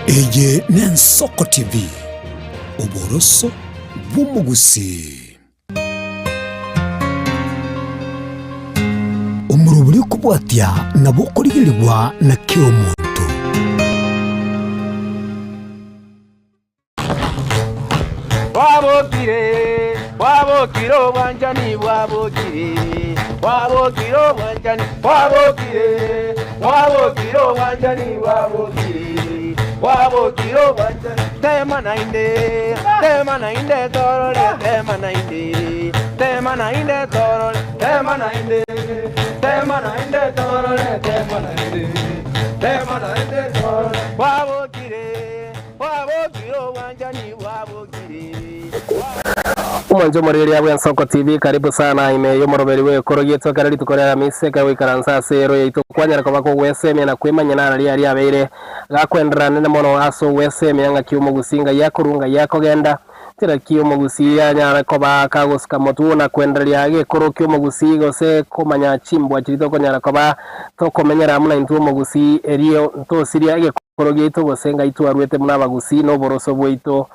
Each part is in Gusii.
Eye n'Ensoko TV, oboroso bw'omogusii. Omorobori okobwatia nabo okorigerigwa na kera omonto. Bwabokire, bwabokire obwanchani bwabokire, bwabokire obwanchani bwabokire, bwabokire obwanchani bwabokire, bwabokire obwanchani. Tema naende, tema naende torore, tema naende, tema naende torore, tema naende, tema naende torore, tema naende, tema naende torore. Bwabokire. Omwancho omorigereria bw'Ensoko TV, karibu sana ime y'omoroberi bw'ekoro giaito ekero rituko ria Aramisi ekero goikaransa ase ero yaito kwanyara koba kogwesemia na kwemanyia nararia aria abeire gakwenderera nene mono ase ogwesemia ng'aki omogusii ngai akorwa ngai akogenda nchera ki omogusii anyare koba kagosuka motwe na kwendereria gekoro ki'omogusii gose komanya chimbwa chiria tokonyara koba tokomenyera amo naintwe omogusii erio ntosiria egekoro Ekero giaito gose ngai twaruete buna abagusii na oboroso bwaito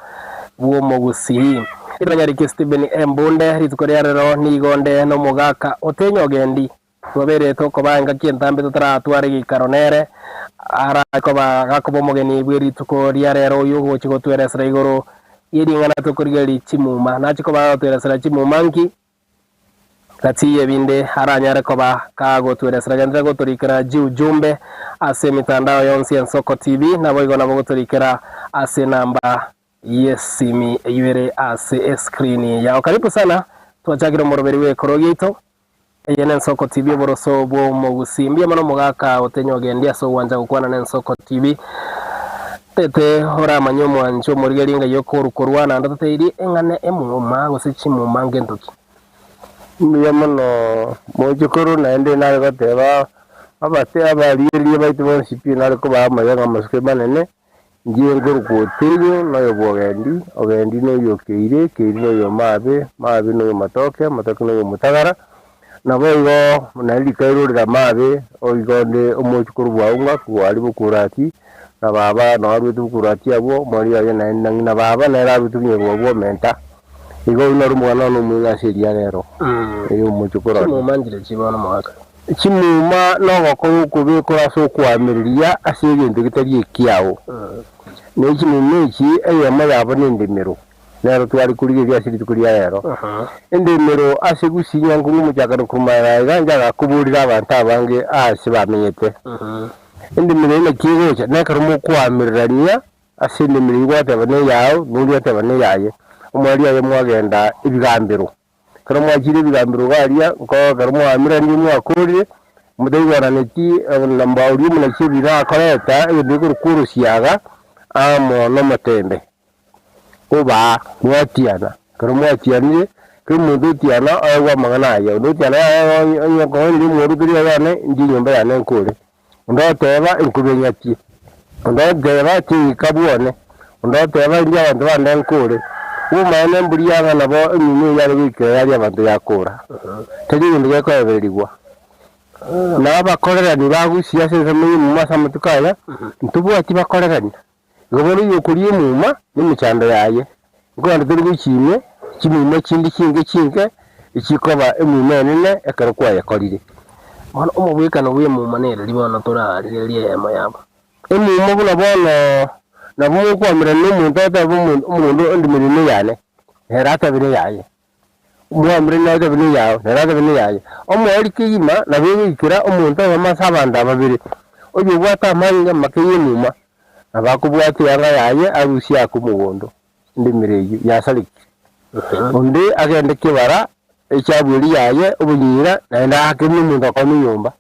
bw'omogusii. Ritanyariki Stephen Embunde, rituko ria rero nigo nde nomogaka otenyogendi twabeire tokoba engaki entambe totaratwara egeikaro nere arakoba gakoba omogeni bwe rituko ria rero oyio ogochi gotweresera igoro ye ring'ana tokorigereria chimuma. Nachi koba agotweresera chimuma nki? Gati y'ebinde aranyare koba kagotweresera genderera gotorikera jiujumbe ase emitandao yonsi y'Ensoko TV, naboigo nabo gotorikera ase enamba y'esimi eyio ere ase escreen yao. Karibu sana, twachakire omoroberi bw'ekoro giaito. Eye n'Ensoko TV oboroso bw'omogusii. Mbuya mono omogaka otenyogendi ase ogwancha gokwana n'Ensoko TV. Tete oramanye omwancho omorigereria ng'ai okoru korwa naende otateirie eng'ana emuma gose chimuma ngento ki. Mbuya mono mochokoro naende nare goteba abate abarigereria baito bonsi pi nare kobaa amaya ng'a amasuko amanene, inche nkorokwa Otenyo noyo bwa Ogendi, Ogendi noyo o Keire, Keire noyo o Mabe, Mabe noyo o Matoke, Matoke noyo o Motagara, Naboigo naende rikairorera amabe, oigo onde omochukuru bwao ng'a aria bokurati, na baba nao aruete bokurati abwo, omwarimu aye naende na ng'ina baba nere aruete obonyeru obwo omenta. Igo oyio noro omwana one omoigo ase eria rero, eye omochukuru one. Chimuma nchire chi bono omogaka? Chimuma nogokora okobe kore ase okoamereria ase egento getari ekiao. Ne chimuma echi eyemo yabo nendemero. Nero tware korigereria ase rituko ria rero. Endemero ase gusii nyankong'u omochakano korwa magega iga inche agakoborera abanto abange aase bamenyete. Endemero eye naki egocha? Nekero mokoamererania ase endemero eyio gwateba neyao, na oria oteba neyaye, omwari aye mwagenda ebigambero. Ekero mwachire ebigambero iga aria, nko ekero mwaamereranirie mwakorire, motaigwananeti na oria omonachi ebina akoreta egento gekorokwa orosiaga amo nomotembe. Obaa, mwatiana, ekero mwatianire, kera omonto otiana oegwe amang'ana aye, onde otiana yaya onye onye okoonire omworokeri oye one, inche enyomba yane nkore. Onde oteba enkuba enyatie, onde oteba ting'ika bwone, onde oteba inche abanto bande nkore. Obomaene mburia ng'a nabo enyomba eyio yare goikera yaria abanto yakora, tari egento gekoebererigwa. Na abakorerani bagusia ase ensemo y'emuma ase amatuko aya, ntobwati bakorerani. Igo bono oyokoria emuma nemechando yaye, nkogenda tore gochia ime, chimuma chinde chinke chinke echikoba emuma enene ekero kwayekorire. Bono omobwekano bw'emuma nereri bono torarigererie eyemo yabo. Emuma buna bono nabo mokoamerana nomonto otebe omonto omogondo ondimeri neyane, nere atebe neyaye. Omwamire natebe neyao, nere atebe neyaye. Omoerio kegima nabo egoikera omonto oyomo ase abanto aba babere, oyobwate amanyinga amake y'emuma, nabo akobwata eanga yaye arusie ake omogondo, endemero eyio yasarekire. Onde agende kebara echabu eria yaye obonyira, naende aake buna omonto akooma enyomba,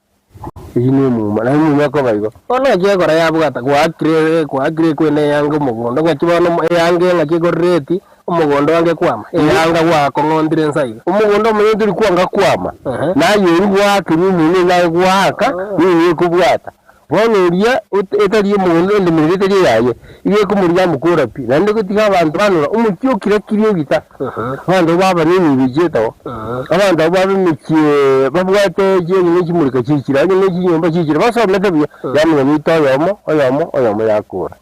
eyio nemuma, naende emuma ekoba igo. Bono naki ekora yabwata gwaakire gwaakire ekwenda eyanga omogondo ng'aki bono eyanga eng'aki ekorereti omogondo ange kwama eyanga gwakong'ontire nsa iga. Omogondo omonene tori kwanga kwama, naye oria gwaakirwe omonene naye gwaaka nigo ekobwata. Bono oria etari omogondo endemero eria etari eyaye, igo ekomoria amokora pi, naende gotiga abanto banora omochie o kira kiri ogita, abanto abwo baba nenibo echietao, abanto abwo babe emechie babwate chinyeni chimureka chichire, onye ne chinyomba chichire, basomete buya, yamanya goita oyomo, oyomo, oyomo yakora.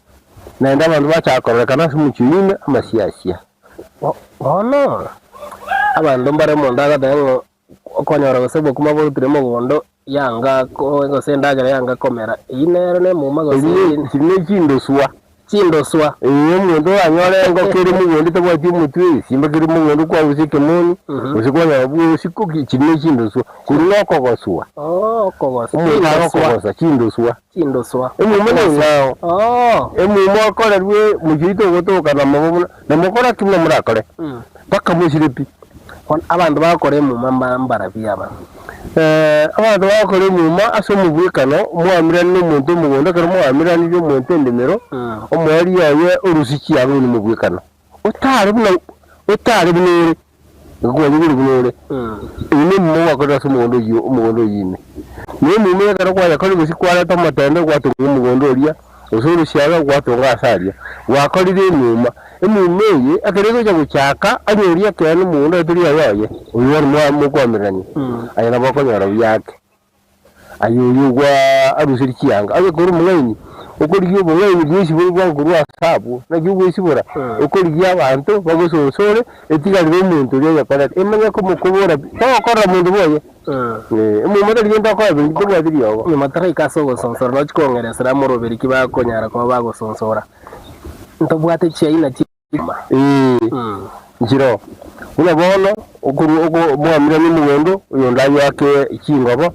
Naende abanto bachaka kororekana ase omochie oyio ime amasiasia. Bono abanto mbare omonto agateba ng'a okonyora gose obokima borutire mogondo yanga gose endagera yanga komera, eyio nere nemuma gose Eri chiri ne chindoswa. Chindoswa. Ee, omonto oranyore engoko ere mogondo etabwati omotwe, egesimba kere mogondo kwarusia ekemoni, gose kwanyora bwosi koki, chiri ne chindoswa. Korwa nokogoswa. Oo, okogoswa. Omonto arokogoswa, chindoswa. Chindoswa. Emuma neng'ao. Oo. Emuma okorerwe mochie oito ogotoka namobe buna, na mokore ki buna morakore, mpaka mosire pi. Bono abanto bagokora emuma mba mbarabi aba? Abanto bagokora emuma ase omobwekano, mwamirani nomonto omogondo, ekero mwamiranirie omonto endemero, omoerio oye orusie chianga oyio nomobwekano. Otare buna otare buna ore, ngokwanyigure buna ore. Oyio nomuma gwakorire ase omogondo oyio omogondo oyio ime. Na emuma ekero kwayekorire gose kwareta omotende gwatonga omogondo oria, gose orosiaga gwatonga ase aria, gwakorire emuma. Emuma eye ekero egocha gochaka, onye oria ekeene omogondo oye tori oyoye, oyio bono mwa mokoamererania, aye nabo okonyora buya ake. Aye oyo ogwa aruserie chianga, onye kore omong'aini, okorigia obong'aini bwesibore bwango korwa ase abwo, naki ogwesibora, okorigia abanto bagosonsore, etigarere omonto oria oyokorete, emanye komokobora pi, togokorera monto bwoye, eh, omomura tari gento akora biri tobwati riogo. Nyuma taraika ase ogosonsora, nochi kong'eresera amoroberi ki bakonyara koba bagosonsora. Ntobwate chiaina chi. Ee, nchireo. Buna bono okorwa oko mwamiranie omogondo, oyonde ayoake chingobo,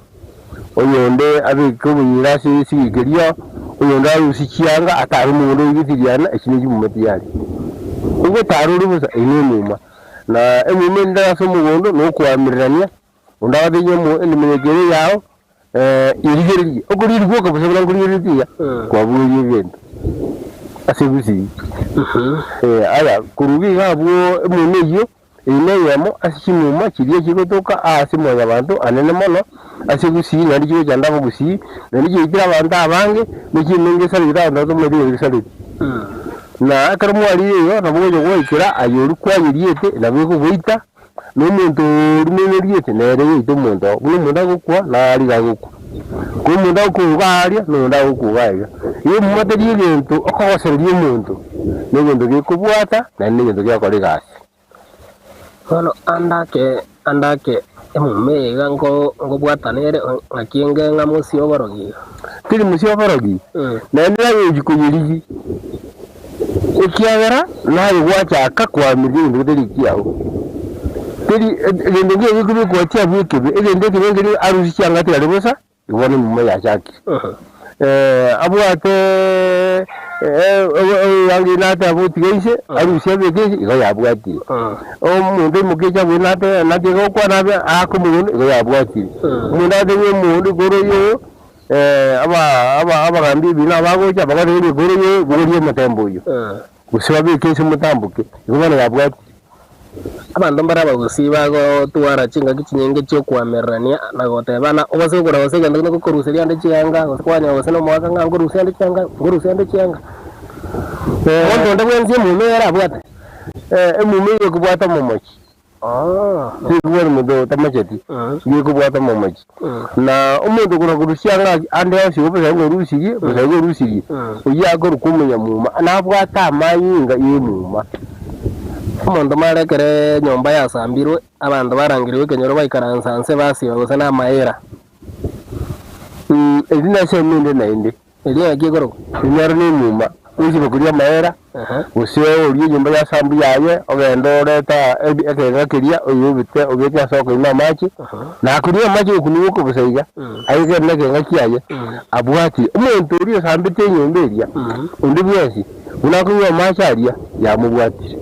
oyonde abeke obonyira ase esigiki eria, oyonde arusie chianga atare omogondo oye getiriana, echio ne chimuma tiyari. Ogotara ore bosa, eyio nemuma. Na emuma ende ase omogondo nokoamererania, onde agatebia omo emenyeko ere eyao, Erigererie, okorigereria gwoka bosa buna nkorigereretie iga, kwabuerie egento ase egusii. Aya, korwa iga abwo emuma eyio, eye neyemo ase chimuma chiria chigotoka aase mwanyabanto anene mono ase egusii naende chigochanda abagusii, naende chiaitire abanto abange, ne chiminga esarete abanto batomanyete egento gesarete. Na ekero mwarire igo, nabo ogocha gwaikera aye oria kwayeriete nabo ekogoita. Na omonto oria moinoriete nere goita omonto oo, buna omonto agokwa naro iga agokwa. Ko omonto agokwa iga aria, na oyonde agokwa iga aiga. Igo omuma tari egento okogosereria omonto, na egento gekobwata, naende na egento gegokora egasi. Bono ande ake ande ake emuma eye iga nko nkobwatana ere ng'aki enge ng'a mosie oborogi iga. Teri mosie oborogi, naende naye koyerigi. Ekiagera naye gwachaka koamiria egento getari ekiao. Teri egento nkeiyo gekobekwa chiabwo ekebe, egento ekebe nkeria arusie chianga tigare bosa, igo bono emuma yachakire. Abwate eyanga eye nateba otiga inse, arusie abeke inse, igo yabwatire. Omonto oimoketie abwo nate natiga gokwana abe aake omogondo, igo yabwatire. Omonto atebie omogondo igoro oyo. Abagambi ebiina abagocha bagateberia igoro ye bogoria omotembe oyio, gose babeke inse motamboke, igo bono yabwatire. Abanto mbare abagusii bagotwara chingaki chinyinge chi'okoamererania na gotebana, Obase gokora gose egento kende gokoruseria ande chianga, gose kwanyora gose nomoaka ng'a nkorusia ande chianga, nkorusia ande chianga. Omonto onde bwensi emuma eye arabwate? Emuma eye ekobwata omomochi. Tikobwata omonto otamacheti, gekobwata omomochi. Na omonto okona korusia anga ande onsi igo bosa ngorusirie, bosa igo orusirie, oyio akorokwa omonyamuma, nabwate amanyinga y'emuma. Omonto mare ekero enyomba yasambirwe, abanto barangerigwe ekenyoro baikaransa nse basiba gose namaera. Eri nase emende naende. Erio naki ekorokwa? Erio naro nemuma, oisibe koria amaera, gose orie enyomba ya sambu yaye, ogende orete ekeegwa keria oyobite obeke ase okoima amache, na akonywa amache gokunigwa okobosa iga, aigere nekeegwa kiaye, abwatie. Omonto oria osambete enyomba eria, onde bwensi, buna akonywa amache aria, yamobwatire.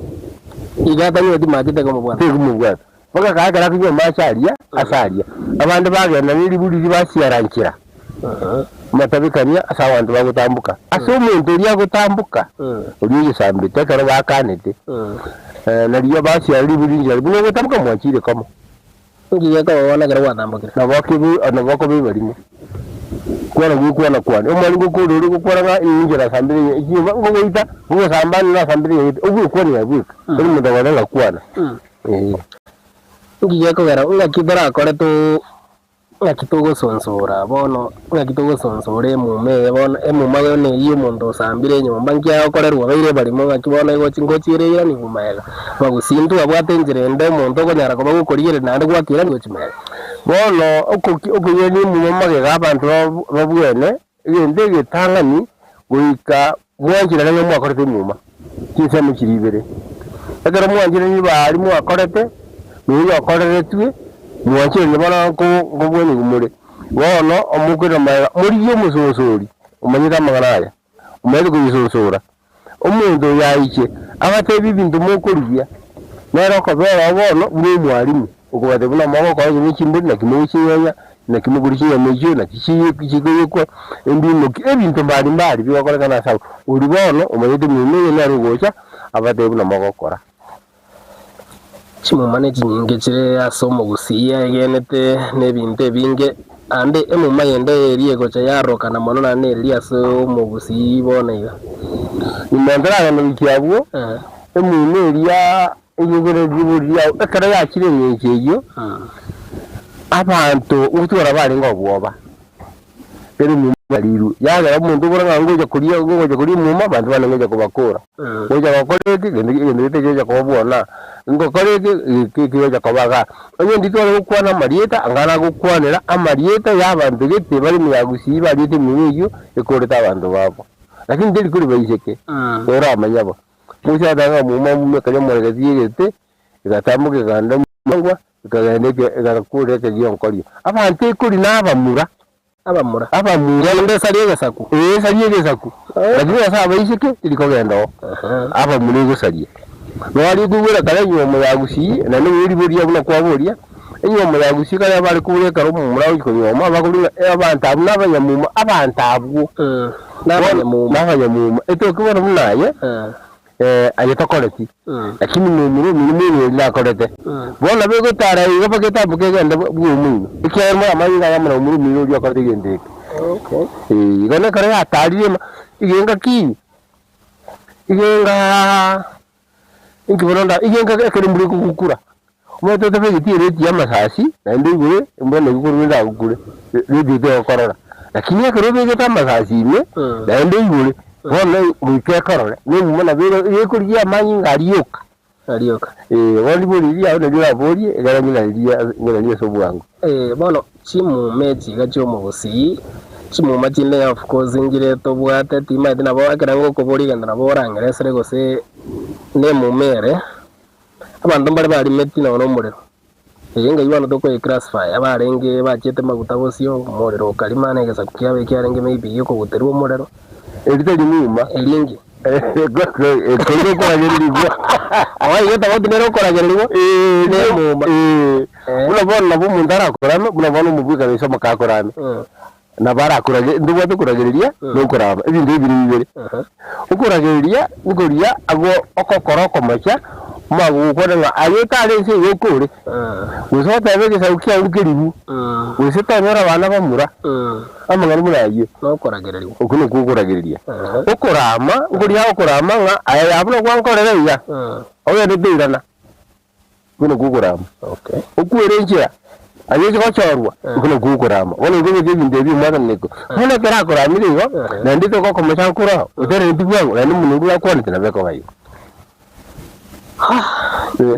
Iga atanyweti mache tekomobwata. Tekomobwata. Bagakaa ekero akonywa amache aria ase aria. Abande bagenda ne ribu riria basiara nchera, amatabekania ase abanto bagotamboka. Ase omonto oria agotamboka, oria oyesambete ekero bakanete, nario basiara ribu riria nchera, buna ogotamboka mwancheire komo. Inki gekoba bono ekero gwatambokire? Nabo akebu nabo akoba ebarimo. Kwana gokwana kwane, omwalimu ngokora ore gokwana ng'a inche nasambire enye ekinyomba ngogoita, ngogosamba nasambire enye gete, ogwekwania bweka, tari monto ogote ng'a kwana. Inki gekogera ng'aki torakore to. Ng'aki togosonsora bono, ng'aki togosonsora emuma eye bono, emuma bono eyio omonto osambire enyomba nki agokorerwa obeire ebarimo ng'aki bono egochi ngochiere eiranigwe magega. Bagusii ntwabwate enchera ende omonto okonyara koba gokorigereria naende gwakeiranigwa gochia magega. Bono okoki okoirania emuma magega abanto babwene, egento egetang'ani goika mwancherane ng'a mwakorete emuma, chinsemo chiria ibere. Ekero mwancheranire baria mwakorete, na oyio okoreretwe, mwancheranie bono nko nkobwanigwa more. Bono omokoirana magega, morigie omosonsori omanyete amang'ana aya, omanyete koyesonsora. Omonto oyo aiche, abateebie ebinto mokorigia, nere okobera oo bono buna omwalimu, okobatebia buna mogokora onye ne chimbori, naki mogochinyenya, naki mokoria chinyama echio, naki chikoyekwa, embimoki, ebinto mbari mbari bigokorekana ase abwo. Oria bono omanyete emeremo eye nere ogocha, abatebie buna mogokora. Chimuma ne chinyinge chire ase omogusii aegenete na ebinto ebinge, ande emuma yende eria egocha yarorokana mono naende neria ase omogusii bono iga. Nyuma ntaragenda gochia abwo, emuma eria eyegere ribori riao ekero yachire eng'encho eyio, abanto ngotwara barenge obwoba. Ere emuma yarirwe, yagera omonto obora ng'a ngocha koria ngocha koria emuma, abanto bande ngocha kobakora. Ngocha gokora eke, egento egento gete kegocha koba bwona, ngokora eke, eke kegocha koba igaa. Onye nditware gokwana amarieta, anga nagokwanera amarieta ya abanto gete bare ime ya gusii bariete emuma eyio, ekorete abanto babo. Lakini teri kori baiseke, toramanya bo. Musa agatanga ng'a muma mume ekero omoregeti egete, egatamboka ekagenda omongwa, ekagenda eke egakura ekegionkorio. Abanto ekori na abamura. Abamura. Abamura. Erinde esarie egesaku. Ee, esarie egesaku. Lakini ase abaiseke tirikogenda oo. Abamura egosaria. Noaria okoigwera kare enywomo ya gusii, naende boigo riboria buna kwaboria, enywomo ya gusii kare abare koboria ekero omomura agochia konyuoma, abakoria ng'a abanto abwo nabanyamuma, abanto abwo. Nabanyamuma. Nabanyamuma. Etoke bono buna aye. Aye tokoreti, lakini momura omino moino oria nakorete. Bono nabo egotara iga mpaka etamboke egende bw'omoino, ekiagera moramanye ng'a amo na momura omino oria okorete egento eke. Ee, igo nekero yatarire ema, iga engaki, iga engaa inki bono nda iga engaki ekero embura ekogukura, omanyete otabegeti ereti ya amasasi, naende oigure embura nabo ekorwa eragukure, radio tegokorora. Lakini ekero obegete amasasi ime, naende oigure, bono goika ekorore, na emuma nabo ere iga ekorigia amanyinga aria oka. Aria oka. Ee, bono ribori riria riao nario oraborie, ekero ng'ina riria ng'ina riria ase obwango. Ee, bono chimuma echi iga chi'omogusii, chimuma chinde of course nchire tobwate, timanyeti nabo ekero ngokoboria egento nabo orang'eresere gose na emuma ere, abanto mbare barimeti nonya na omorero. Eye ngai bono tokoye classify, abarenge bachiete maguta bosio, omorero okarima na egesaku kiabo ekiarenge maybe giokoguterwa omorero. Eri tari muma. Eri inki? Ekori okoragererigwa. Oo igo tofauti nere okoragererigwa na emuma. Buna bono nabo omonto arakorame, buna bono omobwekano ase omoka akorame, nabo arakorage ntobwate okoragereria na okorama, ebinto ebi bire bibere. Okoragereria nkoria agwo ogokora okomocha, omanye gokwana ng'a aye otare ense iga okore, gose otebe egesaku kiago nkeribu, gose tonyora abana bamura, amang'ana buna ayio. Nokoragererigwa. Okwo nokwo okoragereria. Okorama, nkoria okorama ng'a aye yaa buna gwankorera iga, ogende toirana. Okwo nokwo okorama. Okwere enchera, aye oche gochorwa, okwo nokwo okorama. Bono okobeka ebinto ebi omwatananeko. Bono ekero akoramire igo, naende togokomocha nkoro, oterereti bwango, naende omonto oria orakwanete nabo ekoba igo.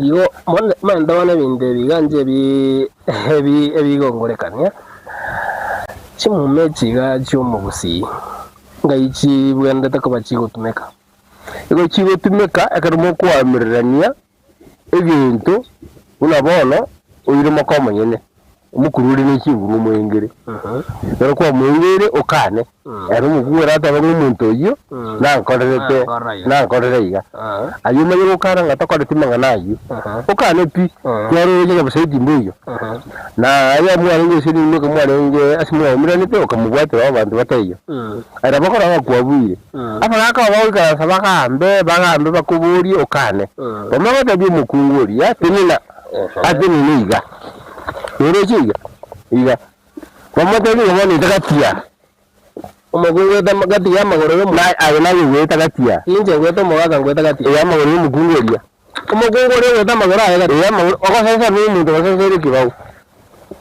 Igo bono omanyete bono ebinto ebi iga inche ebi ebi ebigongorekania, chimuma echi iga chia omogusii, ngai chibwenerete koba chigotumeka. Igo chigotumeka ekero mokoamererania egento buna bono oire moka omonyene, omokurure ne chinguru omoengere. Ekero kwamoengeire okane, ere omokungu aratebe ng'a omonto oyio nankorerete nankorere iga. Ayio omanye gokana ng'a tokoreti mang'ana ayio, okane pi, kiagera oroche ng'a bosaiti mboiyo. Na aye mwarenge gose nigo mwarenge ase mwaumeranete okamobwatera abanto bataiyo. Aye nabo okora ng'a kwabuire. Abagaaka aba bagoikaransa bagambe, bagambe bakoborie okane. Bamanye gotebia omokungu oria, Tenena, atenene iga. Noroche iga? Iga. Bamotebie ng'a bono ete gati aa. Omokungu goeta gati y'amagoro y'omo. Na aye naye goeta gati aa. Inche ngoeta omogaka ngoeta gati aa. Ee amagoro y'omokungu oria. Omokungu oria ogoeta amagoro aye gati. Ee amagoro, ogosansana na omonto ogosansana ekebao.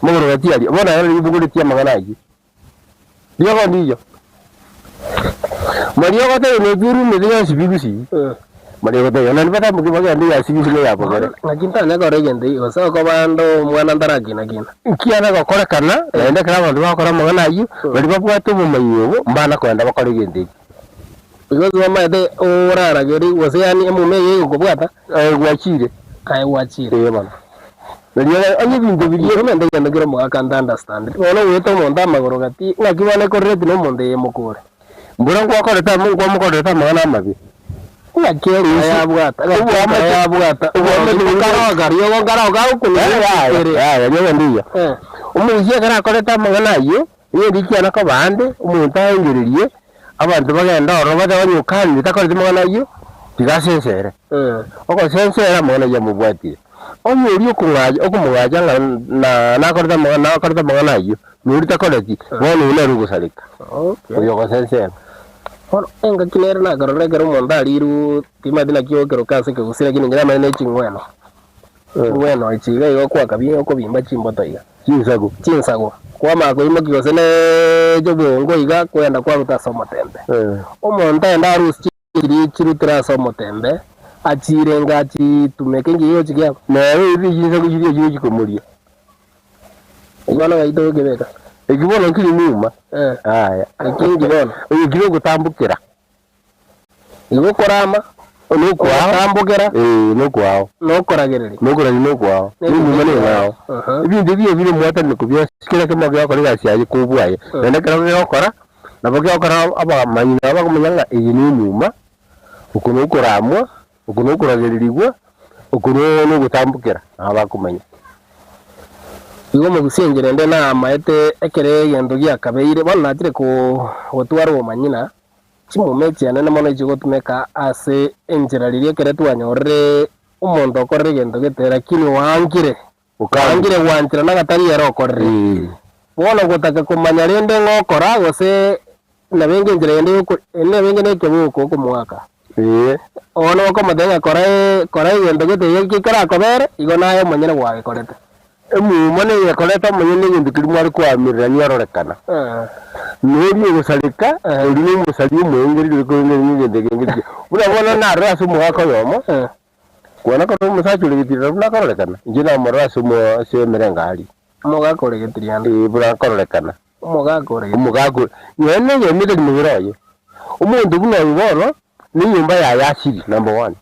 Mogoro gati aria, bono aye nari obogoretie amang'ana ayio. Riogo ndiyo. Maria ogotebia notwe erumete yonsi pi gusii. Maria ogotebia nani batamboke bagende yasi gusii na eyabogere. Naki ntanya korora egento eke gose okoba ande omwana ntarakina kina. Nkiana gokorekana, naende ekero abanto bagokora amang'ana ayio, baria babwate obomanyi obo mbana kogenda bakore egento ekio. Because bamaete oraragerie gose yaani emuma eye egokobwata. Aye gwachire. Aye gwachire. Ee bono. Nario onye ebinto biria. Igo nende egento kere omogaka nta understand. Bono ogoeta omonto amagoro gati, ng'aki bono ekorereti na omonto eye emokore. Mbora nkwakorete amo nkwamokorerete amang'ana amabe. Ng'aki ekero yabwata, ng'aki ekero yabwata, nkaroka riogo nkaroka agokunwa Yaya, ere. yaya, riogo ndiyo. Eh. Omoisia ekero akorete amang'ana ayio, nigo rikiana koba ande, omonto aengererie, abanto bagende ororo batebe onye okanire takoreti mang'ana ayio, tiga asensere. Ogosensera amang'ana ayio amobwatire. Onye oria okong'acha okomong'acha ng'a na nakorete amang'ana nakorete amang'ana ayio, na oria takoreti, bono oyio nere ogosareka, Okay. oyo ogosensera. Bono engaki nere nakarora ekero omonto arirwe timanyeti naki okeroka ase ekegusii lakini inche namanyete ne ching'weno. Ching'weno echi iga igo kwakabia okobimba chimboto iga. Chinsago. Chinsago. Kwamanya koimokia gose ne chiobongo iga kwenda kwaruta ase omotembe. Omonto aende arusie chiria chirutire ase omotembe, achirenge achitumeke ngiya gochikia aba. Nere ebi chinsago chiria chigochi komoria. Bono ng'ai togokebeka? Eki bono nkeri nyuma. Aya. Eki nki bono? Eki nogotambokera. Igo okorama, Nokwao. ogotambokera, Ee, nokwao. na okoragereria. Nokoragereria nokwao. Nemuma neng'ao. Ebinto ebi ebire omwatanani bionsi, kera kemo gegokora egasi yaye kobwaye. Naende ekero gegokora, nabo gegokora abamanyi nabo bakomanya ng'a eye nemuma, oko nokoramwa, oko nokoragererigwa, oko nogotambokera, nabo bakomanya. Igo omogusia enchera ende namaete ekero egento giakabeire, bono nachire ko gotwara obomanyina, Chimuma echianene mono echigotumeka ase enchera riria ekere twanyorire omonto okorire egento gete lakini oangire, oangire gwanchera nagatari ere okorire. Bono gotaka komanya rende ng'a okora gose nabenge enchera yende yoko nabenge na ekeboko okomoaka. Bono okomotebia ng'a kora kora egento gete iga kekarakobere, igo naye omonyene gwagekorete. Emuma neyekorete omonyene egento keria mware koamererania ororekana. Noria ogosareka, oria nomosari omoengereria ore koengereria egento ekenge rigiya. Buna bono narore ase omogaka oyomo, kwana korora omosacha ore getiria buna akororekana, inche namorora ase omo ase emerengari. Omogaka ore getirianda. Ee, buna akororekana. Omogaka ore getirianda. Omogaka ore, nonya na eyemo etari mobere oye. Omonto buna oyo bono, na enyomba yaye asirie, number one.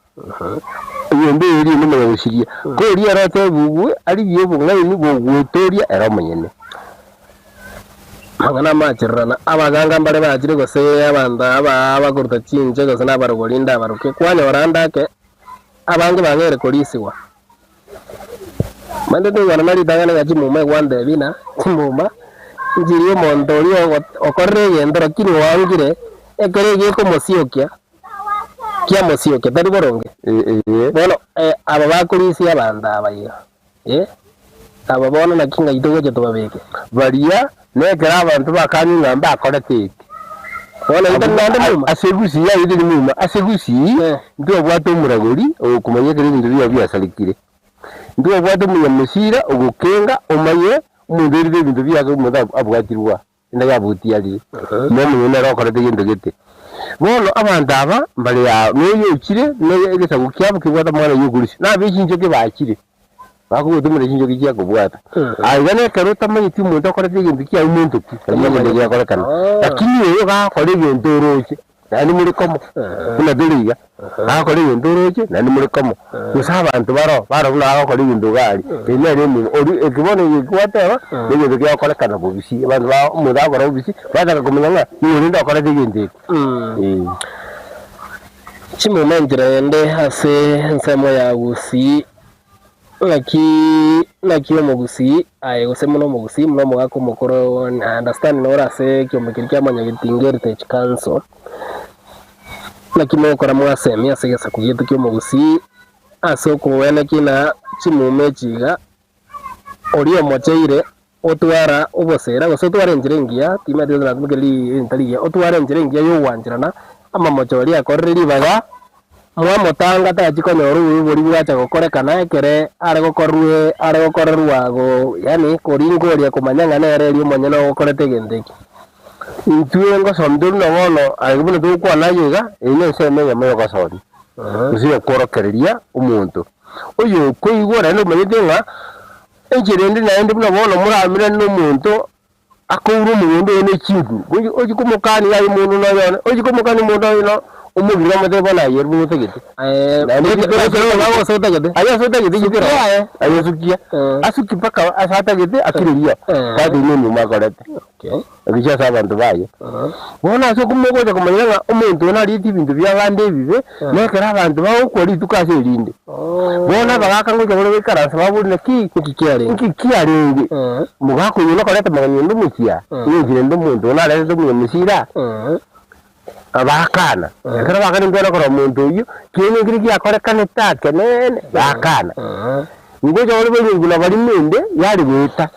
Enyomba eye eria nomanya gosiria, ko oria ere otebigwe arigie obong'aini bw'ogwetoria ere omonyene. Amang'ana amachererana, abaganga mbare bachire gose abanto aba abakoruta chinche gose nabarogori ndabaroke, kwanyora ande ake, abange bang'eire korisigwa. Manyete toigwana na ritang'ani ng'a chimuma egwantebia ng'a chimuma nchiria omonto oria okorire egento lakini oangire ekero egekomosiokia kiamosiokia tari boronge. Bono aba bakorisia abanto aba iga aba bono naki ng'ai togocha tobabeke? Baria nekero abanto bakania ng'a mbakorete eki. Bono intwe naende muma. Ase gusii aye teri muma, ase gusii ntwabwate omoragori ogokomanya ekero ebinto biao biasarekire. Ntwabwate omonyamosira ogokenga omanye omonto oirire ebinto biake omonto abwatirwe aa, ende yabotiarire, nomonyene nere okorete gento gete. Bono abanto aba mbare aa noyo ochire na egesaku kiabo kebwate amang'ana ya okorisia, na abe chinchoki bachire. Bakogotumera chinchoki chia kobwata. Aiga nekero otamanyeti omonto okorete egento kiaye omonto ki, naende egento giakorekana. Lakini oyo gakora egento oroche, naende more komo, buna tore iga, gakora egento oroche naende more komo. Gose abanto baroo, baroo buna bagokora egento iga aria, eri nere emuma. Oria eki bono eki gwateba, negento kiagokorekana bobisi, abanto ba omonto agokora bobisi, bataka komanya ng'a nigo rende okorete egento eke. Eeh. Chimuma enchera ende ase ensemo ya Gusii. Naki naki omogusii aye gose buna omogusii buna omogaka omokoro I understand nore ase ekiombe keria kia Mwanyagetinga Heritage Council, naki mogokora mwasemia ase egesaku giaito kia omogusii ase okoenekia ng'a chimuma echi iga, oria omocheire otwara obosera gose otware enchera engiya, timanyeti gose natumekire rinto rigiya, otware enchera engiya ya ogwancherana amamocho aria akorire ribaga. Mwamotanga tachi konyora obobe boria bwacha gokorekana ekere are gokorwe are gokorerwa go yaani koringoria komanya ng'a nere erio omonyene ogokorete egento eke. Intwe ngosomi tore buna bono aye buna togokwana aye iga, eye nensemo eyemo y'ogosomi, gose y'okworokereria omonto. Oyo okoigwa naende omanyete ng'a enchera ende naende buna bono moramerane na omonto akoure omogondo oye ne chinguru, gochi ochi komokania aye omonto noyo one, ochi komokania omonto oyo no omogire omotebie bono aye ere buna otagete. Naende Gose otagete. Aye ase otagete Sukia gitera aye. aye sukia. Asuki mpaka ase atagete akireria kwatebia nemuma akorete. Egecha ase abanto baye. Bono ase okomogocha komanya ng'a omonto oyo nariete ebinto bi'abande ebibe, nekero abanto bagokwa rituko ase erinde. Bono abagaaka ngocha bare goikaransa babore naki Nki kiarenge? nki kiarenge? Omogaka oyio nokoreta amang'ana onde omochie aa, ng'enchera ende omonto oyo narerete omonyamosira aa, Bakana. Ekero bakana intwe korora omonto oyio, kieni ekere giakorekanete akeneene, bakana. Ngocha bare barenge na barimo ende yare goeta.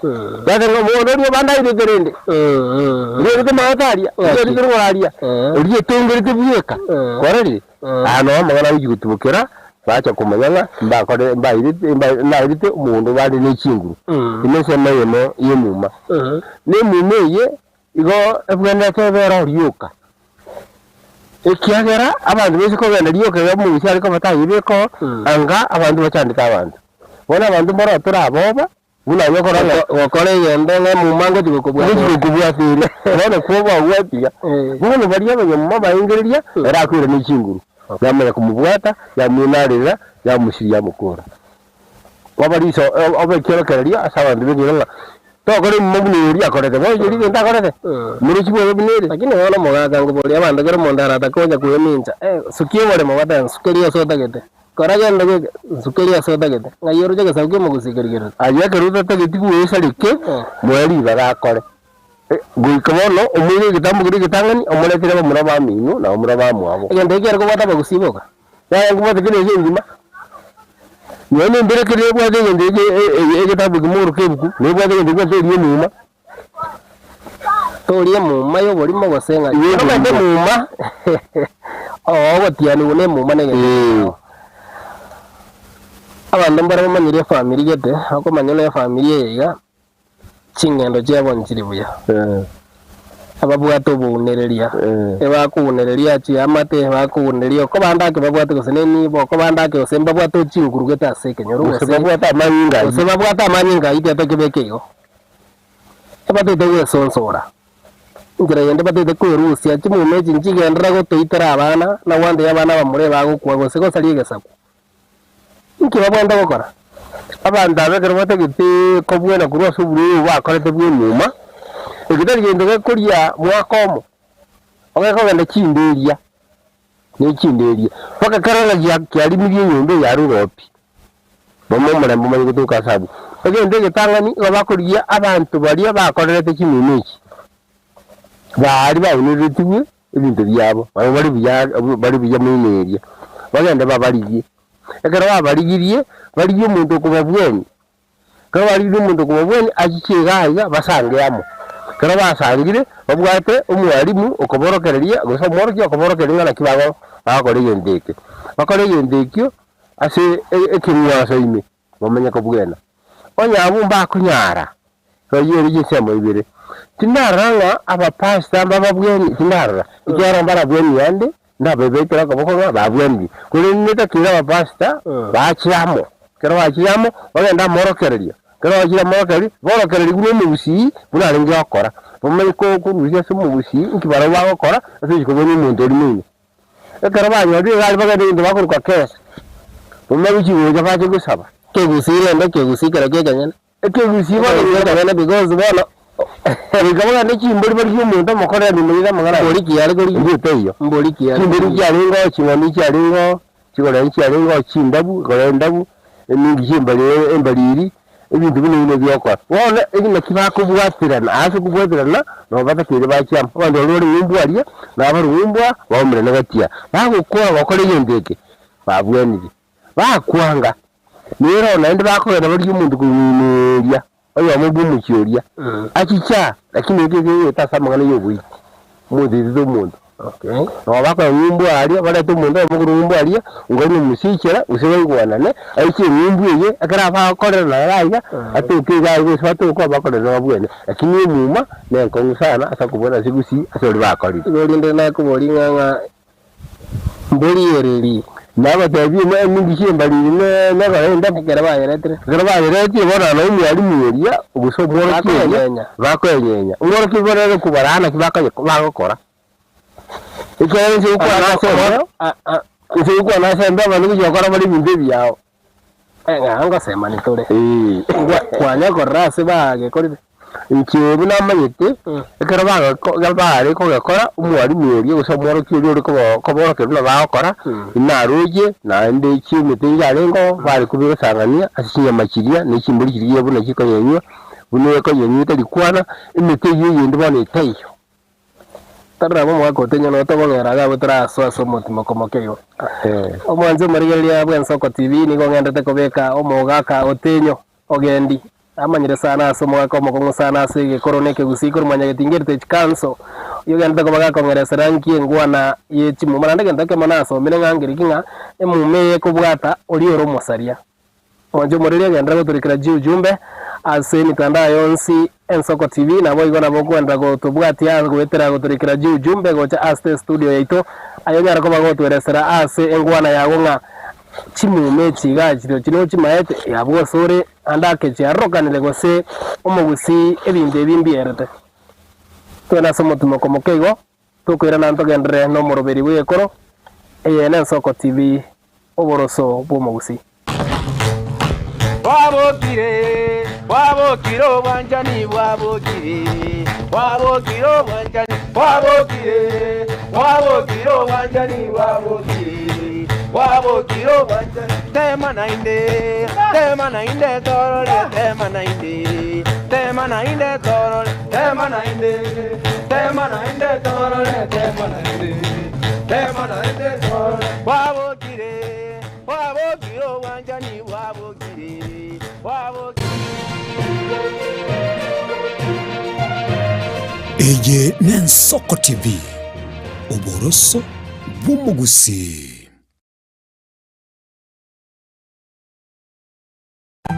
Yateba ng'a bono oria obande airete rende, oria orete amagote aria, oria orete rogoro aria, oria etongerete bweka, kwarorire? Aya noo amang'ana agochia gotubokera, bacha komanya ng'a mbakore mbairete mba nairete omogondo bare ne chinguru. Ime ensemo eyemo y'emuma. Na emuma eye. Igo ebwenerete ebere oo rioka, ekiagera abanto baise kogenda rioka iga omogusi are koba tayebeka oo, anga abanto bachandete abanto. Bono abanto mboro toraboba, buna onye okora ng'a Gokora egento ng'a emuma ngochi gokobwata ngochi gokobwata ere, bono kwoba ogwatiga. Bono baria abanyamuma baengereria, ere akoira ne chinguru, yamanya komobwata, yamwenarerera, yamochiria yamokora. Obe riso, obe ekiorokererio ase abanto b'ekenyoro ng'a tokora emuma buna oria akorete. Bono erio egento akorete, morochi bwaye buna ere. Lakini bono omogaka nkoboria abanto kera omonto aratake gocha kwemincha, eh, sukia oboremo batebe nsukerie ase otagete, kora gento geke, nsukerie ase otagete, ng'ai oroche egesaku ki'omogusii keria kerore? Aye ekero otatageti goesareke, moe ribaga akore. Goika bono omoire egetambo keria egetang'ani, omoretere abamura bamino na abamura bamwabo. Egento eke kiare kobwata abagusii boka. Yaya nkobwate kera ense engima, nonya na embere ekero ebwate egento eke egetabu eke mogoro ka ebuku, nebwate egento ebwate eria emuma. Toria emuma ya oborimo gose ng'a Igo omanyete oborimo. emuma ogotianigwa na emuma na egento Eeh. Abanto mbare bamanyire efamiri gete, bakomanya buna efamiri eye iga. Ching'endo chiabo nchiri buya. Ababwate obounereria, ebakounereria chiamate, ebakounereria oko bande ake babwate gose nenibo, oko bande ake gose mbabwate chinguru gete ase ekenyoro Gose gose babwate amanyinga ayio. gose babwate amanyinga ayio tiga tokebeke igo. Ebatete gwesonsora, enchera yende batete kwerusia chimuma echi nchigenderera gotoitera abana, na gwantebi abana abamura ebagokwa gose gosaria egesaku. Inki babwenerete gokora? Abanto aba ekero batagete kobwena korwa ase oborwaire obo bakorete bw'emuma, eke tari gento gekoria mwaka omo, ogekogenda chinderia, ne chinderia, mpaka kero ng'a gia kiarimirie enyomba eye arure oo pi, bono omorembe omanye gotoka ase abwo. Egento egetang'ani, igo bakorigia abanto baria bakorerete chimuma echi, baria baunereretigwe ebinto biabo, barabwo bare buya bare buya moino eria, bagende babarigie. Ekero babarigirie, barigie omonto okobabwenia, ekero barigirie omonto okobabwenia, achiche iga iga basange amo. Ekero basangire, babwate omwalimu okoborokereria gose omworokia okoborokereria ng'a naki bago bagokora egento eke. Bakore egento ekio ase ekeng'wanso ime, bamenye kobwena. Onye abwo mbakonyara, Royio chinsemo ibere. Tindarora ng'a abapastor mbababwenie, tindarora, ekiagera mbarabwenie ande, ndababekere okoboko ng'a babwenirie. Korende netakeire abapastor bache amo, ekero bachire amo, bagende amorokererio, ekero bachire amorokererio, borokererie buna omogusii buna arenge gokora, bamanye ko korusia ase omogusii inki barabwo bagokora ase gochia kobwenia omonto oria moino. Ekero banyorire egari bagenda egento bakoroka kesa, bamanye gochia gocha bache gosaba. Kegusii rende kegusii kerokio ekenyene. Ekegusii bono Ekegusii ekenyene because bono goika bagende chimbori barigie omonto omokorera nyuma ere amang'ana aya. Mbori ki are korigia? Oyio taiyo. Mbori ki are Chimbori korigia? chiarenge oo, ching'ondi chiarenge oo, chigoree chiarenge oo, chindabu, egoree endabu, emingichi embari embariri, ebinto buna ebio nabio okora. Bono eri naki bakobwaterana, ase okobwaterana, nabo batakeire bachie amo. Abanto baria bare ng'umbu aria, na abare ng'umbu aa, baomerane gochia. Bagokora gokora egento eke, babwenire. Bakwanga, nero naende bakogenda barigie omonto kong'ainereria, oyomo bw'omochie oria, achiche aa, lakini eke kegoeta ase amang'ana y'oboiti, omonto oitete omonto. Okay. Nabo bakonya ng'umbu aria, barete omonto oyomo korwa ng'umbu aria, ngori omosichera, gose baigwanane, aiche eng'umbu eye, ekero abakorera nere aiga, atoke iga aiga gose batoke obakorere babwene. Lakini emuma nenkong'u sana ase okobua ase gusii ase oria bakorire. Igo rinde nakoboria ng'a ng'a mbori ereri. Nagotebirie ng'a emingichi embariri ne negoro endabu. Ekero bayeretire. Ekero bayeretire bono na omwalimu oria gose omworokia oria, Bakoyenyenya. bakoyenyenya. Omworokia bono ere kobaraa naki bakoye bagokora. Ekiagera inche gokwana ase embeo, inche gokwana ase embeo abanto gochia gokora bare ebinto ebiao. Ng'a ngosemani tore. Eeh. Kwanya korora ase bagekorire. Inche buna namanyete, ekero bageko bare kogekora, omwalimu oria gose omworokia oria ore kobo koborokia buna bagokora, naroche naende chiemete yarengeo bare kobigosang'ania ase chinyama chiria na chimbori chiria buna chikonyenywa, buna ekonyenywa etari kwana, emete eyio eyende bono etaiyo. Tari nabo omogaka otenyo noyo tokogera iga abwo torasoe ase omotimoko moke igo. Omwanche omorigereria bw'Ensoko TV nigo ng'endete kobeka omogaka otenyo ogendi amanyire sana ase omogaka omokong'u sana ase egekoro na ekegusii korwa Mwanyagetinga Heritage Council oyio ogendete koba gakong'eresera nki engwana ye chimuma naende egento ekemo nasomire ng'a ngeriki ng'a emuma eye ekobwata oria ore omosaria. Mwanche omoreri agenderere gotorekera chiujumbe ase emitandao yonsi Ensoko TV, naboigo nabo okogenderera gotobwatia goetera gotorekera chiujumbe gocha ase estudio yaito, aye onyare koba gotweresera ase engwana yago ng'a chimume echi iga chirochio nochimaete, abwo ase ore ande ake chiarokanire gose omogusii ebinto ebi mbierete. Togende ase omotimoko moke igo, tokoirana ntogenderere nomoroberi bw'egekoro, eye n'Ensoko TV, oboroso bw'omogusii. Bwabokire, bwabokire obwanchani bwabokire, bwabokire obwanchani bwabokire, bwabokire obwanchani bwabokire, bwabokire obwanchani. Tema naende, tema naende torore, tema naende, tema naende torore, tema naende, tema naende torore, tema naende, tema naende torore. Bwabokire, bwabokire obwanchani bwabokire, bwabokire. Eye n'Ensoko TV, oboroso bw'omogusii.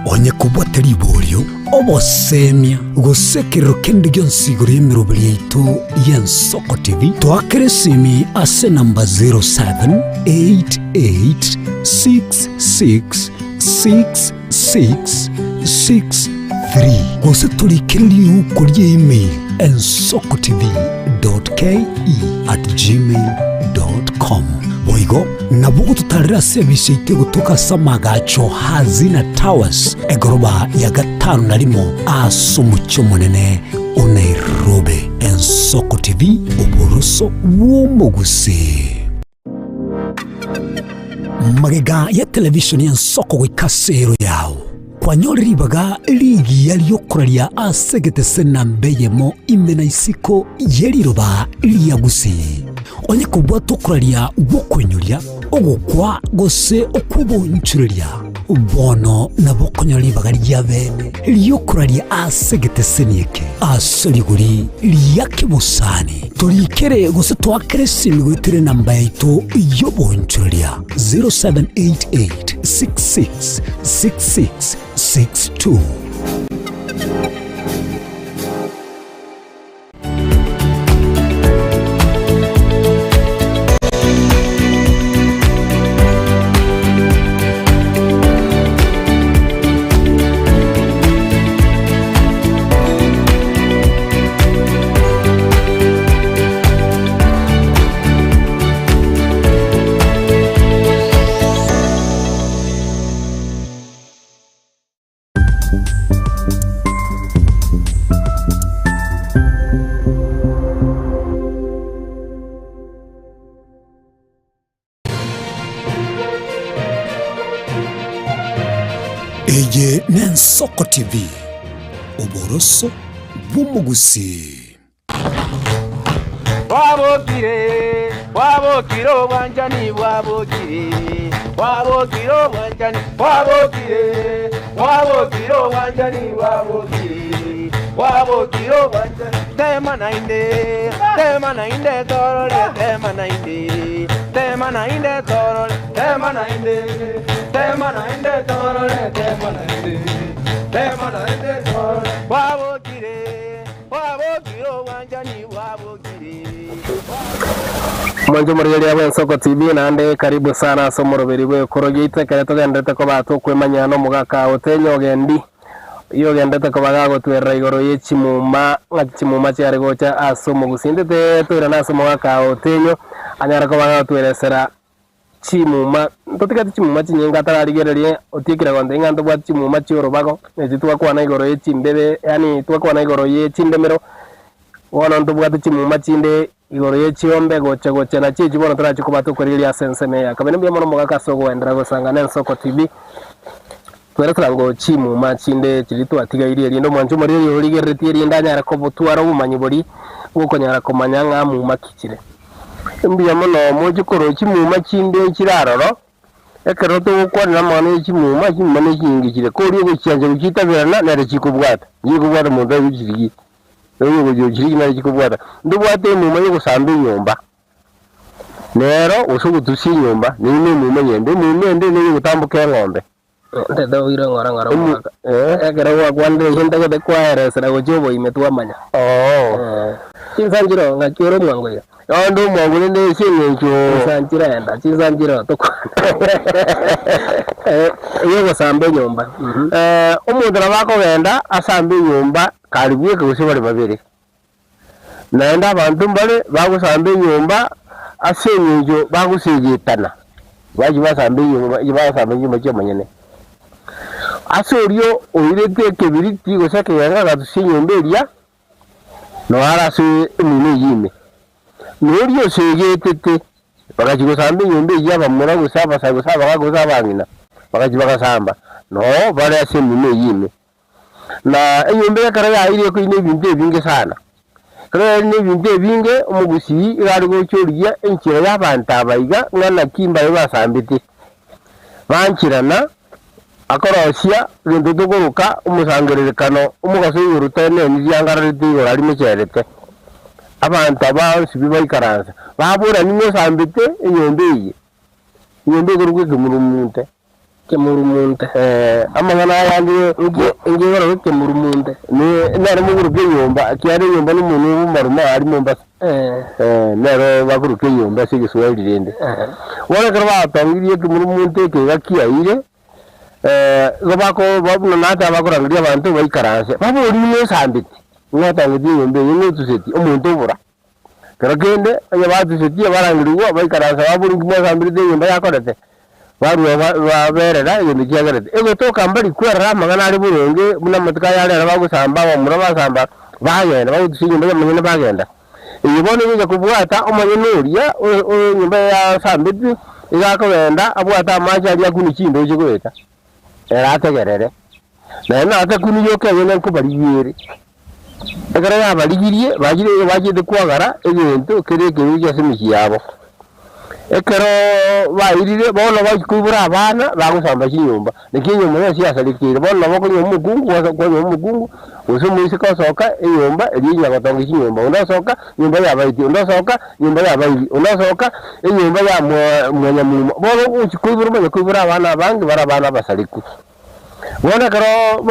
Onye kobwate riborio, obosemia, gose ekerero kende gionsi igoro y'emeroberi yaito y'Ensoko TV, toakere esimi ase enamba 0788666663 gose torikere riuko ria email ensokotv.ke@gmail.com. Boigo nabo ogototarera ase ebise yaito egotoka ase amagacho Hazina Towers, egoroba ya gatano na rimo ase omochie omonene o Nairobi. Ensoko TV, oboroso bw'omogusii. Magega ya televishoni y'ensoko goika ase ero yao, kwanyore ribaga rigiya ri'okoraria ase egetese namba eyemo ime na isiko ye riroba ria Gusii. Onye kobwata okoraria gw'okoinyoria, ogokwa gose okw'obonchoreria, bono nabo okonyora ribaga ria bene ri'okoraria ase egeteseni eke ase rigori ria kebosani. Torikere gose toakere esimi goetera enamba yaito y'obonchoreria 0788 66 66 62. Eye n'Ensoko TV, oboroso bw'omogusii. Bwabokire, bwabokire obwanchani bwabokire, bwabokire obwanchani bwabokire, bwabokire obwanchani bwabokire, Bwabokire obwanchani, tema naende, tema naende torore, tema naende, tema naende torore, tema naende, tema naende torore, tema naende, tema naende torore. Bwabokire, bwabokire obwanchani, bwabokire. Mwanche omorigereria bw'Ensoko TV naende karibu sana ase omoroberi bw'ekoro giaito ekere togenderete koba tokwemanyia nomogaka Otenyo Ogendi. Oyio ogenderete koba gagotwerera igoro ye chimuma, ng'aki chimuma chiare gocha ase omogusi. Intwe toirane ase omogaka o Otenyo, anyare koba gagotweresera chimuma. Ntotigeti chimuma chinyinge atararigererie, otiekire gontebia ng'a ntobwate chimuma chi'orobago, echi twakwana igoro ye chimbebe, yaani twakwana igoro ye chindemero, bono ntobwate chimuma chinde igoro ye chiombe gocha gocha nachio echio bono torachie koba tokorigereria ase ensemo eye ya kabere. Mbuya mono omogaka ase ogoenderera gosanga na Ensoko TV. Tweresera ngo chimuma chinde chiria twatigairie, erinde omwancho omoriri origereretie, erinde anyare kobotwara obomanyi boria bw'okonyara komanya ng'a muma ki chire. Mbuya mono moche korwa chimuma chinde chire aroro, ekero togokwanera amang'ana ye chimuma, chimuma nechinyinge chire, koria ogochiancha gochiitaberana nere chikobwata, chikobwata monto agochirigie, oyo ogochirigia nere chikobwata. Ntobwate emuma yogosamba enyomba. Nero gose ogotusia enyomba, neyio nemuma eyende, emuma ende neye ogotamboka eng'ombe. Ntete oire ng'ora ng'ora Emu- omwaka. eh. Ekero gwakwanire eyio ntagete kwaeresera gochia oboime twamanya. Oo. Eh, Chinsa nchiro ng'aki ore omwango iga. Onde omwango rende ase eng'encho Chinsa nchire enda, chinsa nchire tokwana. Eh, eyio ogosamba enyomba. Mhm. Eh, omonto nabo akogenda asambe enyomba kare bweka gose bare babere. Naende abanto mbare bagosamba enyomba ase engencho bagosegetana, bachia basamba enyomba basamba chinyomba chi'omonyene. Ase oria oirete ekebiriti gose ekegenga agatusia enyomba eria, noo are ase emeino eyio ime. Na oria osegetete, bagachia gosamba enyomba eyio abamura gose abasae gose abagaka gose abang'ina, bagachia bagasamba, noo bare ase emeino eyio ime. Na enyomba ekero yaeire ekoina ebinto ebinge sana. Ekero yaeire na ebinto ebinge, omogusii iga are gocha origia enchera y'abanto aba iga ng'a naki mbabe basambete. Bancherana, akorosia egento tokoroka omosangererekano, omogaso igoro teneni riangararete igoro aria mocherete. Abanto aba bonsi pi baikaransa, babora ning'o osambete enyomba eye? Enyomba ekorokwa ekemurumunte. Kemurumunte. Eh, amang'ana aya ande Inki inki ekorokwa ekemurumunte? ne nere mogoroka enyomba, ekiagera enyomba na omonwe obomaruma aria Mombasa. Eh. Eh, nero bakoroka enyomba ase egeswahili rende. Eh. Bono ekero batongirie ekemurumunte eke iga kiaire, igo bako ba buna nateba bakorangeria abanto baikaranse, baborie buna osambeti, ng'a otangetie enyomba eye, ng'a otuseti, omonto obora. Kero kende, onye batusetie barangerigwa, baikaransa baboria inki mwasamberete enyomba yakorete, barua baberera egento kiagerete. Egotoka mbari kwerora amang'ana are boronge buna amatuko aya arero bagosamba abamura basamba bagenda, bagotusia enyomba y'omonyene bagenda. Eye bono egocha kobwata omonyene oria o enyomba yasambetwe, iga akogenda abwate amache aria akunwe chindoche goeta, ere ategerere. Naende natakuni yoka enyene nkobarigia ere. Ekero yabarigirie, bachire igo bachete kwagara egento kere ekerugi ase emechie yabo. Ekero bairire, bono bachia koibora abana, bagosamba chinyomba, naki enyomba yonsi yasarekeire. Bono nabo okonyora omokungu, gwasa kwanyora omokungu, gose omoiseke osoka enyomba eria enyara gotonga chinyomba, onde osoka nyomba yabaiti, onde osoka nyomba yabairi, onde osoka enyomba ya mwa mwanyamuma. Bono ogochia koibora omanye koibora abana abange bare abana abasareku. Bono ekero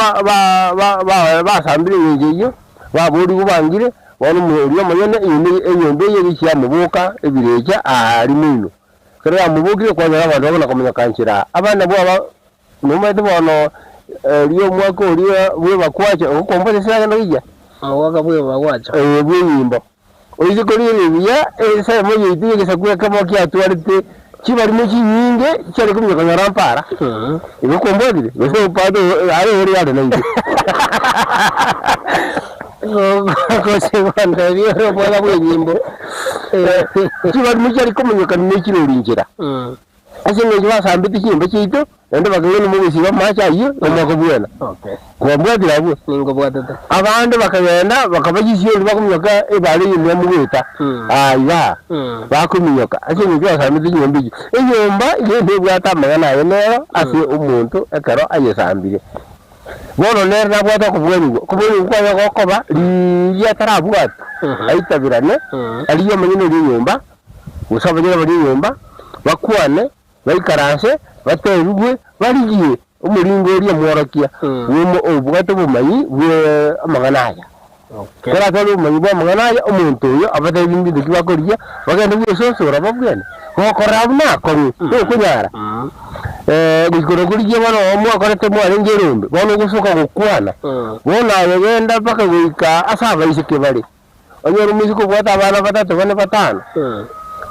basambire engencho eyio, baborigwe bangire, bono oria omonyene enyomba eyio egochia yamoboka ebirecha aaria moino. Ekero yamobokire kwanyora abanto bakona komonyoka nchera aa. Abande nabwo aba nomanyete bono erio omwaka oria bw'ebakwacha ogokomboa ase agende goikia? Omwaka bw'ebakwacha. Ee, bw'enyimbo. Oise korigereria buya, ensemo yaito y'egesaku ekemo kiatwarete chibarimo chinyinge chiare kominyoka konyora mpara. Igo kwambwatire? Gose opate are ore are naintwe. Gose gontebia ore omwaka bw'enyimbo. Chibarimo chiare kominyoka nechirori nchera. Ase engencho basambete chinyomba chiaito, naende bakagenda mogosiba amache ayio nomwaka bwena. Okay. Kwambwatire abwo? Ninkobwatete. Abande bakagenda bakaba chisiori bakominyoka ebara eye mwamogoeta aa igaa, bakominyoka ase engencho basambete chinyomba echio. Enyomba iga nebwate amang'ana aye nero ase omonto ekero ayesambire. Bono nere nabwate okobwenigwa, okobwenigwa kwaye gokoba riria atarabwatwa, aitabirane, arigie omonyene oria enyomba, gose abanyene baria enyomba, bakwane, baikaranse, batebigwe, barigie omoringo oria omworokia bw'omo obwate obomanyi bwe amang'ana aya. Ekero atware obomanyi bwa amang'ana aya, omonto oyo abatebi mbinto ki bakorigia, bagende gwesosora babwene, gokorora buna akong'u, tokonyara. Gochia korwa korigia bono mwakorete mwarenge erombe, bono ogosoka gokwana, bono aye genda mpaka goika ase abaiseke bare, onyore omoiseke obwate abana batato bane batano,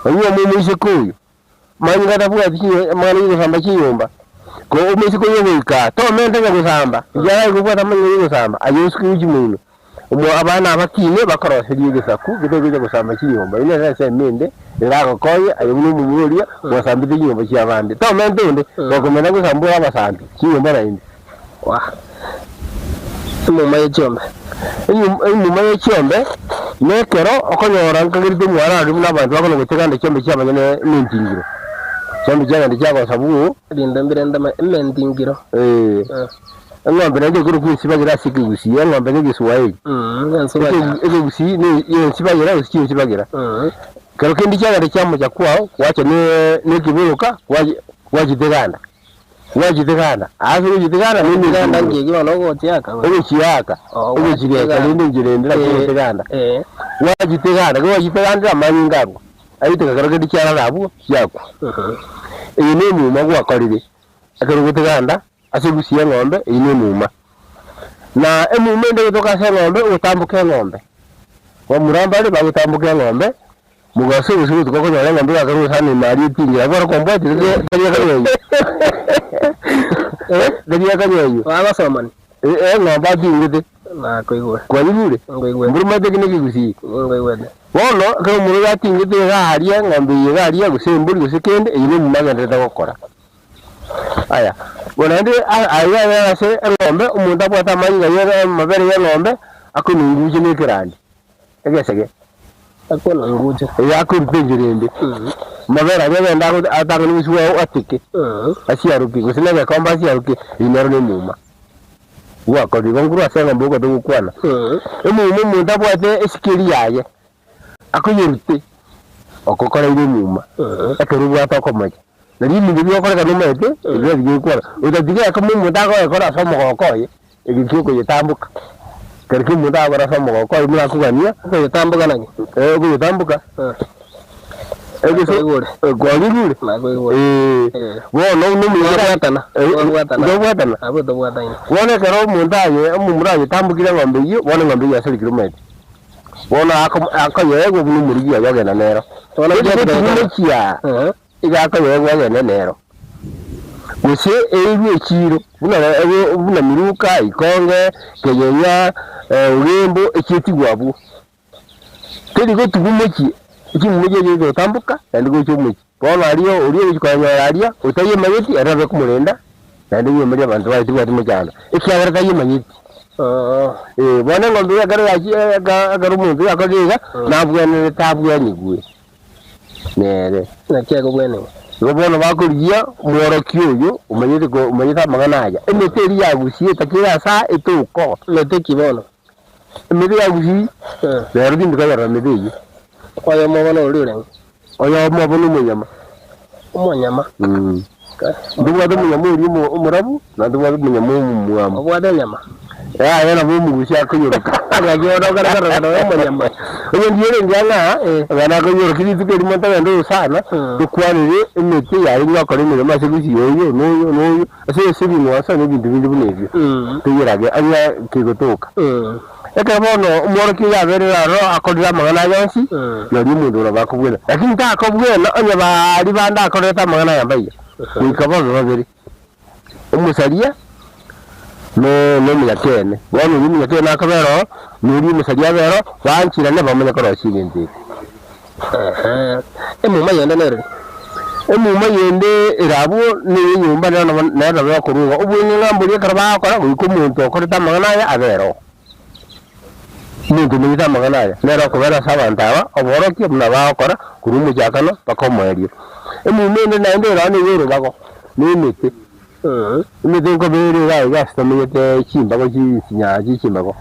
onyuome omoiseke oyo. Manyinga tabwati amang'ana y'ogosamba chinyomba, ko omoiseke oyo ogoika aa, tomente nyagosamba, ekiagera aye kobwate amang'ana y'ogosamba, aye osuke gochia moino. Omo abana abakine bakoroseria egesaku getari gocha gosamba chinyomba. Eyio nere ensemo ende eragokonye aye buna omomura oria gwasambete chinyomba chi'abande. Tomente onde, gokomenta gosamba ore abasambi chinyomba naende. Wah! Emuma ye chiombe. Emuma ye chiombe nekero okonyora nkagerete omwaro aria buna abanto bakona goteganda chiombe chiabanyene ementingiro. Chiombe chiagenda chiagosa bwoo. Ebinto mbirente ementingiro. Eh. Eng'ombe naende ekorokwa ensibagera ase ekegusii, eng'ombe na egeswahili. Ekegusii ne ensibagera gose chinsibagera. Kero kende chiagenda chiamocha kwao, gwacha ne ekeboroka gwachiteganda. Gwachitigana, ase ogochitigana Gochitigana nki eki bono ogochiaka gose? Ogochiaka, Oh, ogochireka gwachitigana. rende enchera ende naki Eh, ogotigana. eh. Gwachitigana, ekero gwachitiganire amanyinga abwo, aiteka kero kende chiarara abwo, chiakwa. Eye na emuma gwakorire, ekero ogotiganda ase egusi ya eng'ombe, eyio na emuma. Na emuma ende egotoka ase eng'ombe, ogotamboka eng'ombe. Bamura mbare bagotamboka eng'ombe, Mogaso gose botuko okonyora eng'ombe egakora orosana ime aria etingire, abwo barakombwatire tari tari akanywenyo. Eh, tari akanywenyo. Bagosomani. Eh, eng'ombe atingete. Nakoigure. Kwaigure? Nkoigwete. Mboro omanyete eki nekegusii? Nkoigwete. Bono, ekero omoro oyo atingete iga aria, eng'ombe eye iga aria, gose embori gose kende, eyio nomuma agenderete gokora. Aya, bono naende a- aiga iga ase eng'ombe, omonto abwate amanyinga ya amabere ya eng'ombe, akonunguche na ekerandi. Egesege. Akona nguche. Eye akoruta enchera ende. Amabere aria agende ago- atang'ane gosibwa ao ateke, asiarokie, gose na egekombe asiarokie, eyio nero na emuma. Gwakorire igo nkorwa ase eng'ombe ogote gokwana. Emuma omonto abwate esikeri yaye, akoyerute, okokoreire emuma, ekero obwate okomocha. Nario ebinto bigokoreka nomanyete, ebio nabio bigokwana. Otatiga ekemo omonto agoekora ase omogoko oye, Egechia okoyetamboka, ekero kia omonto agokora ase omogoko oye buna akogania. Okoyetamboka naki? Eh, okoyetamboka. Egese Nakoigure. kwaigure? Nakoigure. Eh, Eh. bono buna omonto Twabwatana, Eh, twabwatana. twabwatana. Abwo tobwataine. Bono ekero omonto aye omomura ayetambokire eng'ombe eyio, bono eng'ombe eyio yasarekire omanyete. Bono ako akoyeegwa buna omorigi oye ogenda nero. Bono Eri giatigara gotiga mochia. Eh. Iga akoyegwa agende nero, gose eirwe echiiro, buna buna Miruka, Ikonge, Kegenya, Ogembo, echietigwe abwo. Teri gotigwa omochie, chimuma echio chigocha gotamboka naende gocha omochie. Bono aria oria ogochia koyanyora aria, otayemanyeti, ere nabe okomorenda, naende oyomerie abanto baye tibwati mochando, ekiagera tayemanyeti. Bono eng'ombe eyio ekero yachia ekero omonto yakorire iga, nabwenerete abwenigwe. nere. Naki akobwenerwa. Igo bono bakorigia omworokia oyo omanyete ko omanyete amang'ana aya. Emete eria ya Gusii etakire ase aa etoko. Mete ki bono? Emete ya Gusii, rero tindi koyerora emete eyio. Oyomo bono oria orenge? Oyomo obo nomonyama. Omonyama? Ntobwate omonyama oria omo omorabu, na ntobwate omonyama omomwamu. Obwate enyama? Yaya nabo omogusi akoioroka. Naki bono okare korora noyo omonyama. Onye ndiye renge ang'a, abana akoiorokia rituko erimo ntogende orosana, tokwanere emete yarenge gokora emeremo ase gusii oyo, na oyo, na oyo, ase ase ebing'wanso na ebinto binde buna ebio. Toyerage ang'a kegotoka. Ekero bono omworokia oyo aberire aroro akorire amang'ana aya onsi, nario omonto oria nabo akobwena. Lakini takobwena onye baria bande akorerete amang'ana aya mbayia, goika babe babere, omosaria no na omonyakeene. Bono oria omonyakeene akobera oo, na oria omosaria abere oo, banchirane bamanye korosia egento eke. Emuma yende nereri? Emuma yende ere abwo neye enyomba nero nabo nero nabo ekorwa igo. Obweng'e ng'a mboria ekero bagokora goika omonto okorete amang'ana aya abere oo. Omonto omanyete amang'ana aya nere okobera ase abanto aba oborokia buna bagokora korwa omochakano mpaka omoerio. Emuma ende naende ere oo neye orobago, na emete. Emete nkoba ere iga iga ase tomenyete chimbago chinsinyaa chie chimbago.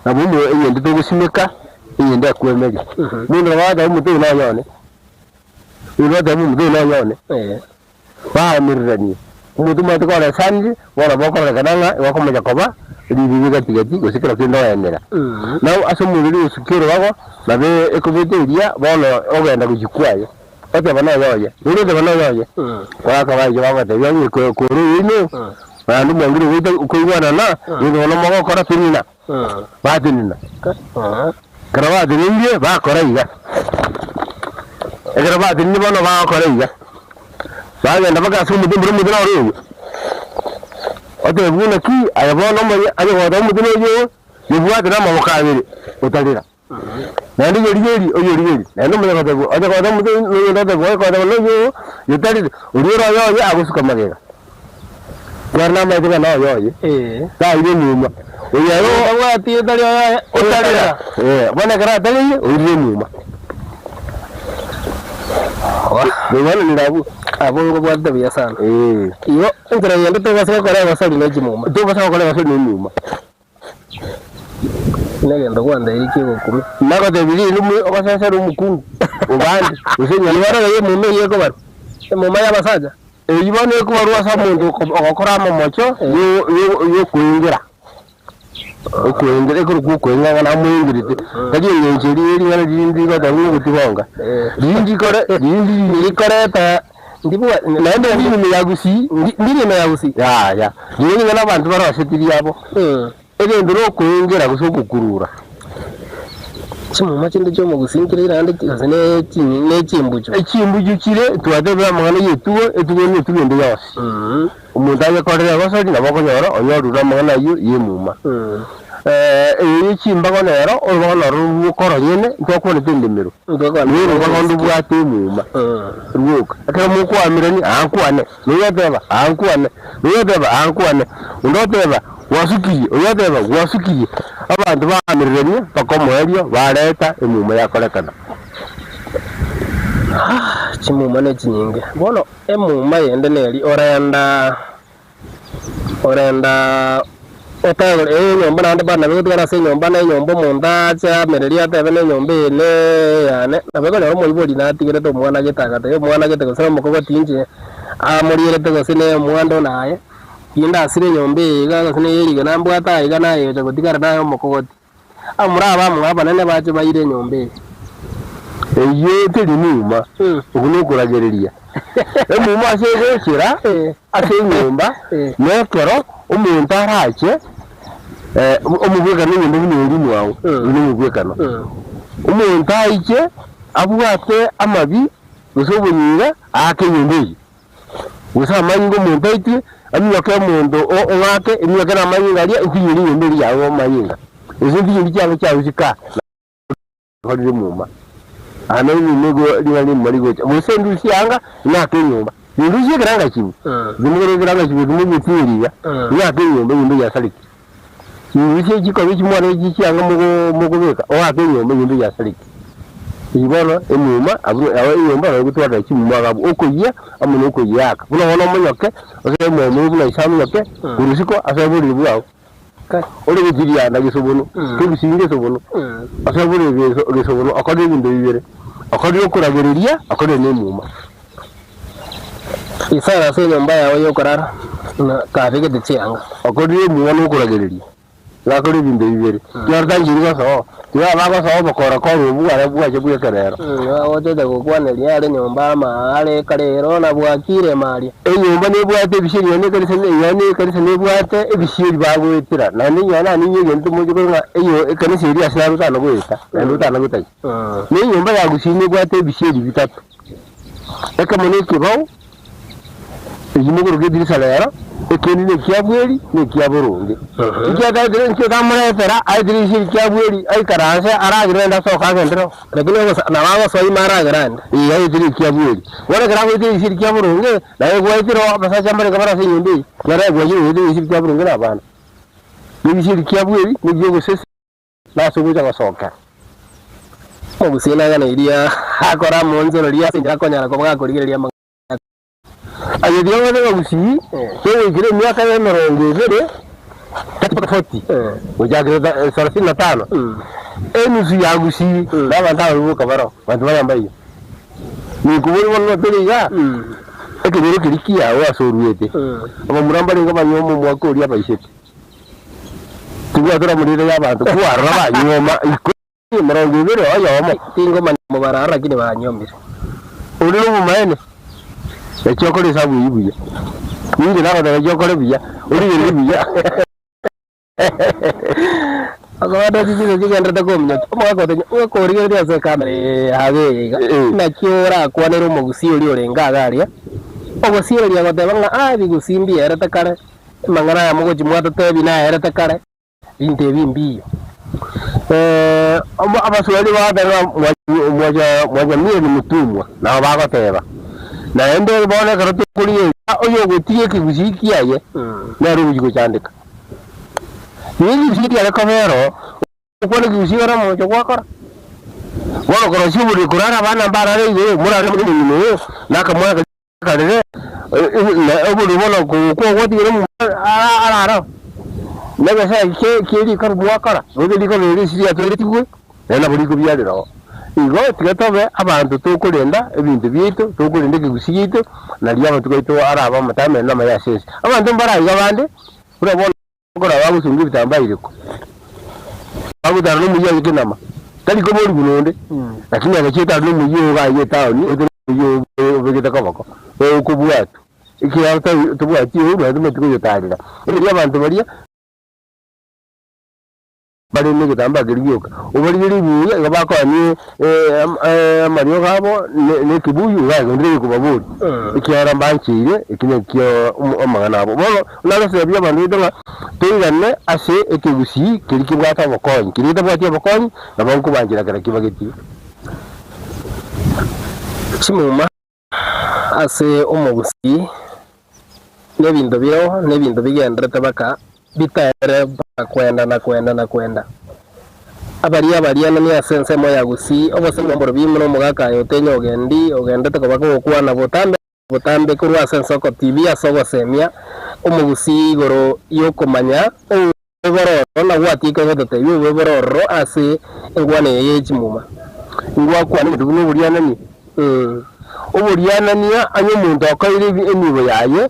Nabo omo eyende togosimeka, eyende ekwemeria. Omonto nabo agoteba omote oyo noyo one, oyo noteba omote oyo noyo one, baamereranie. Omote omanyete koresanire, bono bokororekana ng'a igo okomocha koba ribibi gati gati gose kera kende oenera. Nabo ase omorero ogosukia orobago, nabo ekobete eria bono ogenda gochia kwaye. Oteba noyo oye, noria oteba noyo oye, koraka baeche bagotebia onye kore oyoino, naende mwangire goita koigwanana, gento bono mogokora tenena, batenena. Ekero batenenire bakora iga, ekero batenenire bono bagokora iga, bagenda mpaka ase omote mbura omote noro oyo, otebigwe naki aye bono omanye aye goteba omote noyo oo, yobwate na amaboko abere, otarera. Naende oyorigereria, oyorigereria, naende omanye gotebigwa, onye goteba omonto oyo noyonde otebigwa oye goteba noyo oo, otarire, oria ore oyoye agosuka magega, ekiagera namaete ng'a noyo oye, taire emuma, oyo ere oo Otabwati otari oyoye, otarera, eh, bono ekero atareire, oirire emuma. Naigwananire abwo? Abwo ngobwatete buya sana. Eh. Igo enchera eyende tobasa gokora egosori ne chimuma. Tobasa gokora egosori ne emuma. Negento gwantebirie ki'ogokumia. Nagotebirie inwe ogosesera omokungu obande, gose nyarebe. Igo rero emuma eyio ekobarwa, emuma y'abasacha. Eyio bono ekobarwa ase omonto ogokora amamocho y'okoengera, okoengera ekorokwa okoengera ng'a namoengerete, tari eng'encho eria ye ring'ana rinde rigoteba buna ogotigonga, rinde rikore rinde Rikoreta ndibwa naende rinde ime ya Gusii, ndiri ime ya Gusii. Yaya, riria ring'ana abanto barosetirie abo. Egento nokoengera gose ogokurura. Chimuma chinde chi'omogusii nchire naende gose ne ne chimbuchu. Echimbuchu chire twatebire amang'ana y'etugo, etugo ere netugo ende yonsi. Omonto ayekorere egosori nabo okonyora onyorire amang'ana ayio y'emuma. Eye ye chimbago nero, orobago noro rwokora nyene, ntwakwanete endemero. Norubago ndobwate emuma rwoka. Ekero mokoamerania, aa nkwane. Noyo oteba, Aa nkwane, noyo oteba, Aa nkwane, onde oteba, Gwasukirie, oyo oteba, Gwasukirie. Abanto baamererania mpaka omoerio bareta emuma yakorekana. Chimuma nechinyinge. Bono emuma yende neri orenda orenda otagore eye enyomba naende bado nabo egotigara ase enyomba na enyomba omonto ache amererie atebe na enyomba eye ne eyane, nabo ekonyora omoibori natigerete omwana gete agateba omwana gete gose na omokogoti inche amorierete gose na omwando one aye, rinde asire enyomba eye iga gose na eye rigena mbwate aya iga naye ocha gotigara naye omokogoti. Abamura aba abamwabo abanene bache baire enyomba eye. Eyio teri muma, okwo nokoragereria. Emuma ase egochera ase enyomba nekero omonto arache omobwekano enyomba buna eria mwao, oyio nomobwekano. Omonto aiche abwate amabi gose obonyiira aake enyomba eyio. Gose amanyinga omonto aitwe, aminyoke omonto ong'ake, eminyoke namanyinga aria, ntinyori enyomba eria yago amanyinga, gose ntinyori chianga chiago chika nakorire emuma. Aa naende nigo ring'ana rimuma rigocha, gose ndusie eanga, ng'ake enyomba, nindusie ekeranga chibu, timokore ekeranga chibu eki mogotinyori iga, ng'ake enyomba, enyomba eyio yasareke. Nindusie chikobi chimwana echi chianga mogo mokobeka, oake enyomba, enyomba eyio yasareke. Eyio bono emuma abwo abo enyomba nabo egotwarera chimuma iga abwo, okoyia amo na okoyiaka. Buna bono omonyoke, ase omwomwe buna ise amonyoke, korwa isiko ase oborere bwao, ore gochirianda gesobono, kegusingi gesobono, ase oborere geso gesobono okorire ebinto bibere, okorire okoragereria, okorire na emuma. Isara ase enyomba yao y'okorara, na kabegete chianga. Okorire emuma na okoragereria. Gakore ebinto bibere, tiga tanchiri gosoa, tiga bagosoa obokora korwa obware bwacha bw'ekerero. Agochete gokwaneria are nyomba ama are kare ero na bwakire maria. Enyomba nebwate ebisieri naende ekanisa enyomba ekanisa nebwate ebisieri bagoetera, naende enyomba naende inyegente moche korora ng'a enyo ekanisa eria ase naro otana goeta, naende otana gotacha. Na enyomba ya gusii nebwate ebisieri bitato, ekemo na ekebao. Eyio mogoroka edirisa rero, ekende nekia bweri, na ekia boronge. Inki inki otamoretera aetere erisia eria bweri, aikaranse aragere naende asoke agendere oo. Lakini ogosa nabo agosoa ime aragere ande. Ee, aetere ekia bweri. Bono ekero agoetera erisia eria kia boronge, naye gwaetera oo abasacha mbarenge bare ase enyomba eyio, nere gwachire goetera erisia eria kia boronge na abana. Na erisia eria kia bweri, neria ogosesenia. Na ase ogocha gosokera. Omogusii nagana eria akore amonchororia ase enchera akonyara koba gakorigereria amang'ana. Aye tiga ng'ende ng'a Gusii, togoikera emiaka ya emerongo ebere, 30 mpaka 40, gochakera ta sarasini na tano, enusu ya Gusii na abanto ababe boka baroo, abanto baria mbaiyo. Ninkobori bono notore igaa, ekenyoro keria kiao ase oruete, abamura mbarenge banyuoma omwaka oria abaiseke. Tibwatora amarieta y'abanto, kwarora banyuoma iko. Emerongo ebere oyomo. Tingomanya mobarara lakini banyomire. Ore nobomaene, naki okore esabu eyio buya. Ninche nagoteba naki okore buya, origererie buya. Okobata chichibe chigenderete kominyokia, omogaka otenyo ng'akorigereria ase ekamera eye yago eye iga, naki orakwanere omogusii oria orenge iga aria, ogosiereria goteba ng'a aa ebigusii mbierete kare, amang'ana aya mogochia mwatotebi naerete kare. Binto ebi mbiyo. Abaswahili bagoteba ng'a mwajamie ni mutumwa, nabo bagoteba. Naende bono ekero tokorigereria oyogotiga ekegusii kiaye nere ogochia gochandeka. Nigo ekegusii kiare koba ero, okwane ekegusii ore omogocho gwakora. Bono korosia oboriri korara abana mbarare igoro, morare omong'ina oyo, na akamwana karia. Karere, oboriri bono kogokwa gwatigire omomura arare oo, na egesae kie rikoro mwakora, goika rikoro riria ase riatoretigwe, naende nabo rikobiarera oo. Igo tiga tobe abanto tokorenda ebinto biaito, tokorenda ekegusii giaito, nario amatuko aito arabe amatambe naende amaya ase ense. Abanto mbare aiga bande, buna bono. Okora bagosunga ebitambaa ireko, bagotara nomoyio aye kenama, tari koboria buna onde, lakini agachia otare nomoyio oyo iga aye etaoni, oete nomoyio oyo obegete koboko, okobwatwa, ekiagera tari tobwati oyo nonye tomanyeti koyotarera. Erio abanto baria. Bare negetambaa keria gioka, obarigererie buya, igo bakoania amariogo abo ne ekebuyu, iga agenderere kobaboria, ekiagera mbancheire, eki nakio amang'ana abo. Bono nagoseebia abanto baito ng'a toirane ase ekegusii keria kebwate obokonyi, keria getabwati obokonyi nabo nkobanchera kera kibagetie. Chimuma Ase omogusii, nebinto bireo, nebinto bigenderete baka bitaere mpaka kwenda na kwenda na kwenda. Abaria abarianani ase ensemo ya Gusii, obosemi mborobi buna omogaka aye otenye ogendi, ogendete koba kogokwana botambe botambe korwa ase ensoko TV ase ogosemia omogusii igoro yokomanya obobe bororo na gwatieka gototebia obobe bororo ase engwana eye ye chimuma. Ingwakwana egento buna oborianania. Oborianania onye omonto akoeire enibo yaye,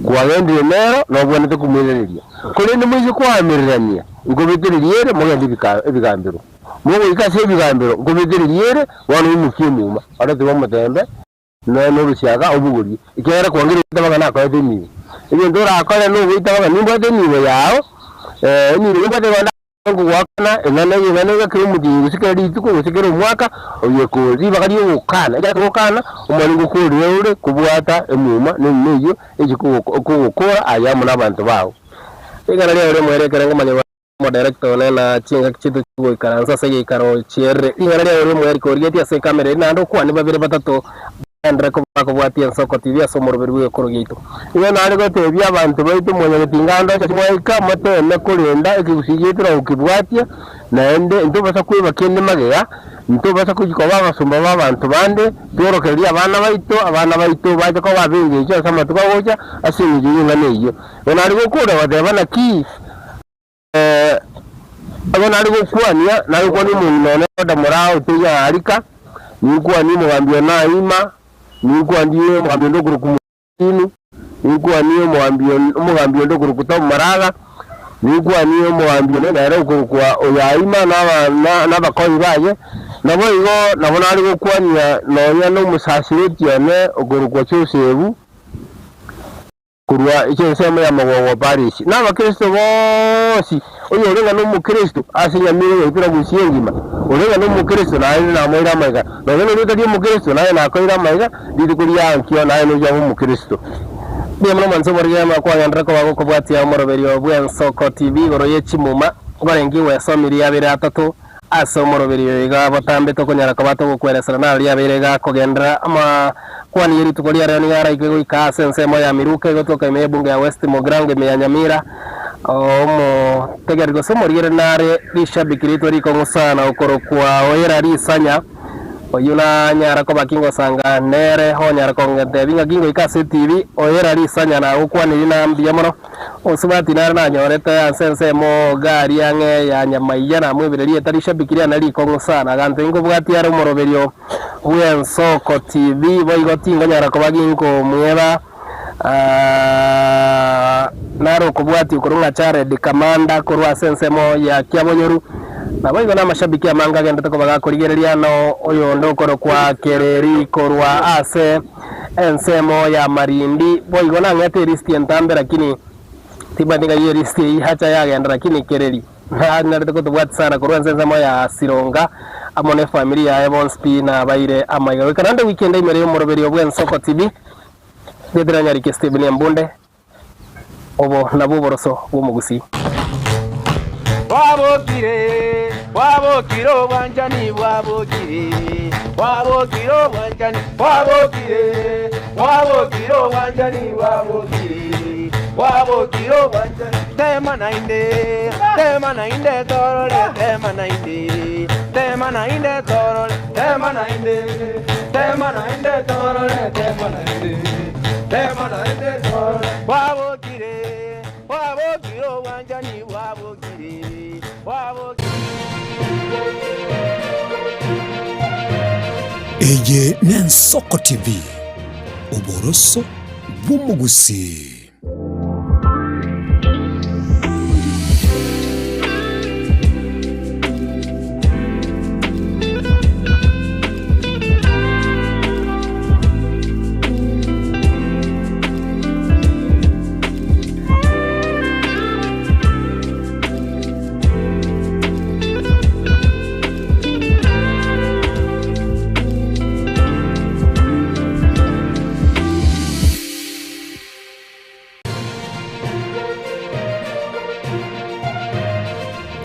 kwagendire nero, nobwenerete komoiraneria. Korende moise koamererania, nkobetereria ere mogende ebigambero. Mogoika ase ebigambero, nkobetereria ere, bono oimokie emuma, orete omotembe. Nonya norusiaga obogorie, ekiagera kwangire goitaba ng'a nakoete enibo. Egento orakore nogoitaba ng'a nimbwate enibo yao, enibo nimbwate igo nkogoakana eng'ana eye eng'ana eye kera omotienyi gose kera rituko gose kera omwaka oyekore. Ribaga ri'ogokana, ekero ogokana omanye ngokorire ore kobwata emuma na emuma eyio echi kogokora aye amo nabanto bao. Rigana riao ri'omoerio ekero ngomanya. Omodirector one na chingaki chiaito chigoikaransa ase egeikaro chierire ring'ana riao ri'omoerio korigetie ase ekamera eria naende okwane babere batato baenderere koba bakobwatia ensoko TV ase omoroberi bw'egekoro giaito. Nigo nare gotebia abanto baito mwanyagetinga ande onsi mwaika moteme korenda ekegusii giaito na gokebwatia, naende ntobasa kweba kende magega, ntobasa gochia koba abasomba b'abanto bande, tworokererie abana baito, abana baito bache koba ab'engencho ase amatuko agocha ase engencho y'eng'ana eyio. Igo nare gokora goteba naki. Igo nare gokwania, nare gokwania omong'ina one Oda Moraa oteire Aharika, ninkwanie omogambi one Aima, ninkwanie omogambi onde okorokwa Motini, ninkwanie omogambi one omogambi onde okorokwa Tom Maraga, ninkwanie omogambi one nere okorokwa Oyaima na aba na na abakonyi baye. Naboigo nabo nare gokwania nonya na omosasiroti one okorokwa Josefu. Korwa ensemo ya magogo Parisi, na abakristo bonsi, oyore ng'a nomokristo ase enyamira yaito na gusii engima, ore ng'a nomokristo naende namoire amaiga, nonya noria otari omokristo naye nakoire amaiga rituko ria ankio naye nochia koba omokristo. Mbuya mono mwanche omoriri kwagenderera koba gokobwatia omoroberio bw'Ensoko TV igoro ye chimuma, nkorenge igwesomirie abere atato Ase omoroberi oyo iga botambe tokonyara koba togokweresera naro riabeire iga kogenderera. Amakwani ye rituko ria rero nigo araike goika ase ensemo ya Miruka egotoka ime y'ebunge ya West Mugirango ime ya Nyamira. Omotegereri gose omorigereria nare rishabiki riaito rikong'u sana okorokwa Oira Risanya. Oyio nanyara koba kingosanga nere, onyara kongetebia ng'aki ngoika ase etibi, oira risanya nagokwanirie na mbuya mono. Osubati nare nanyorete ase ensemo gari ang'e ya nyamaiya namwebereria etari shabiki riane rikong'u sana. Aganto inkobwatia are omoroberio bw'ensoko TV boigo tingonyara koba ginkomweba nare okobwatia okorwa ng'a Jared Kamanda korwa ase ensemo ya Kiabonyoru. Naboigo namashabiki amange agendete koba gakorigereria na oyonde okorokwa Kereri korwa ase ensemo ya Marindi. Boigo nang'ete elisiti entambe lakini timanyeti ng'ai elisiti eyio yacha yagenda lakini Kereri nanyarete kotobwatia sana korwa ase ensemo ya Sironga amo nefamiri yaye bonsi pi nabaire amaiga. Goika naende wiki ende imere y'omoroberio bw'Ensoko TV, Getera Nyarike Stephen Embunde. Obo nabwo oboroso bw'omogusii. Bwabokire, bwabokire obwanchani bwabokire, bwabokire obwanchani bwabokire, bwabokire obwanchani bwabokire, bwabokire obwanchani. Tema naende, tema naende torore, tema naende, tema naende torore, tema naende, tema naende torore, tema naende. Bwabokire, bwabokire obwanchani bwabokire, bwabokire. Eye n'Ensoko TV, oboroso bw'omogusii.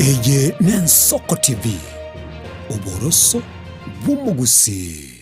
Eye n'Ensoko TV, oboroso bw'omogusii.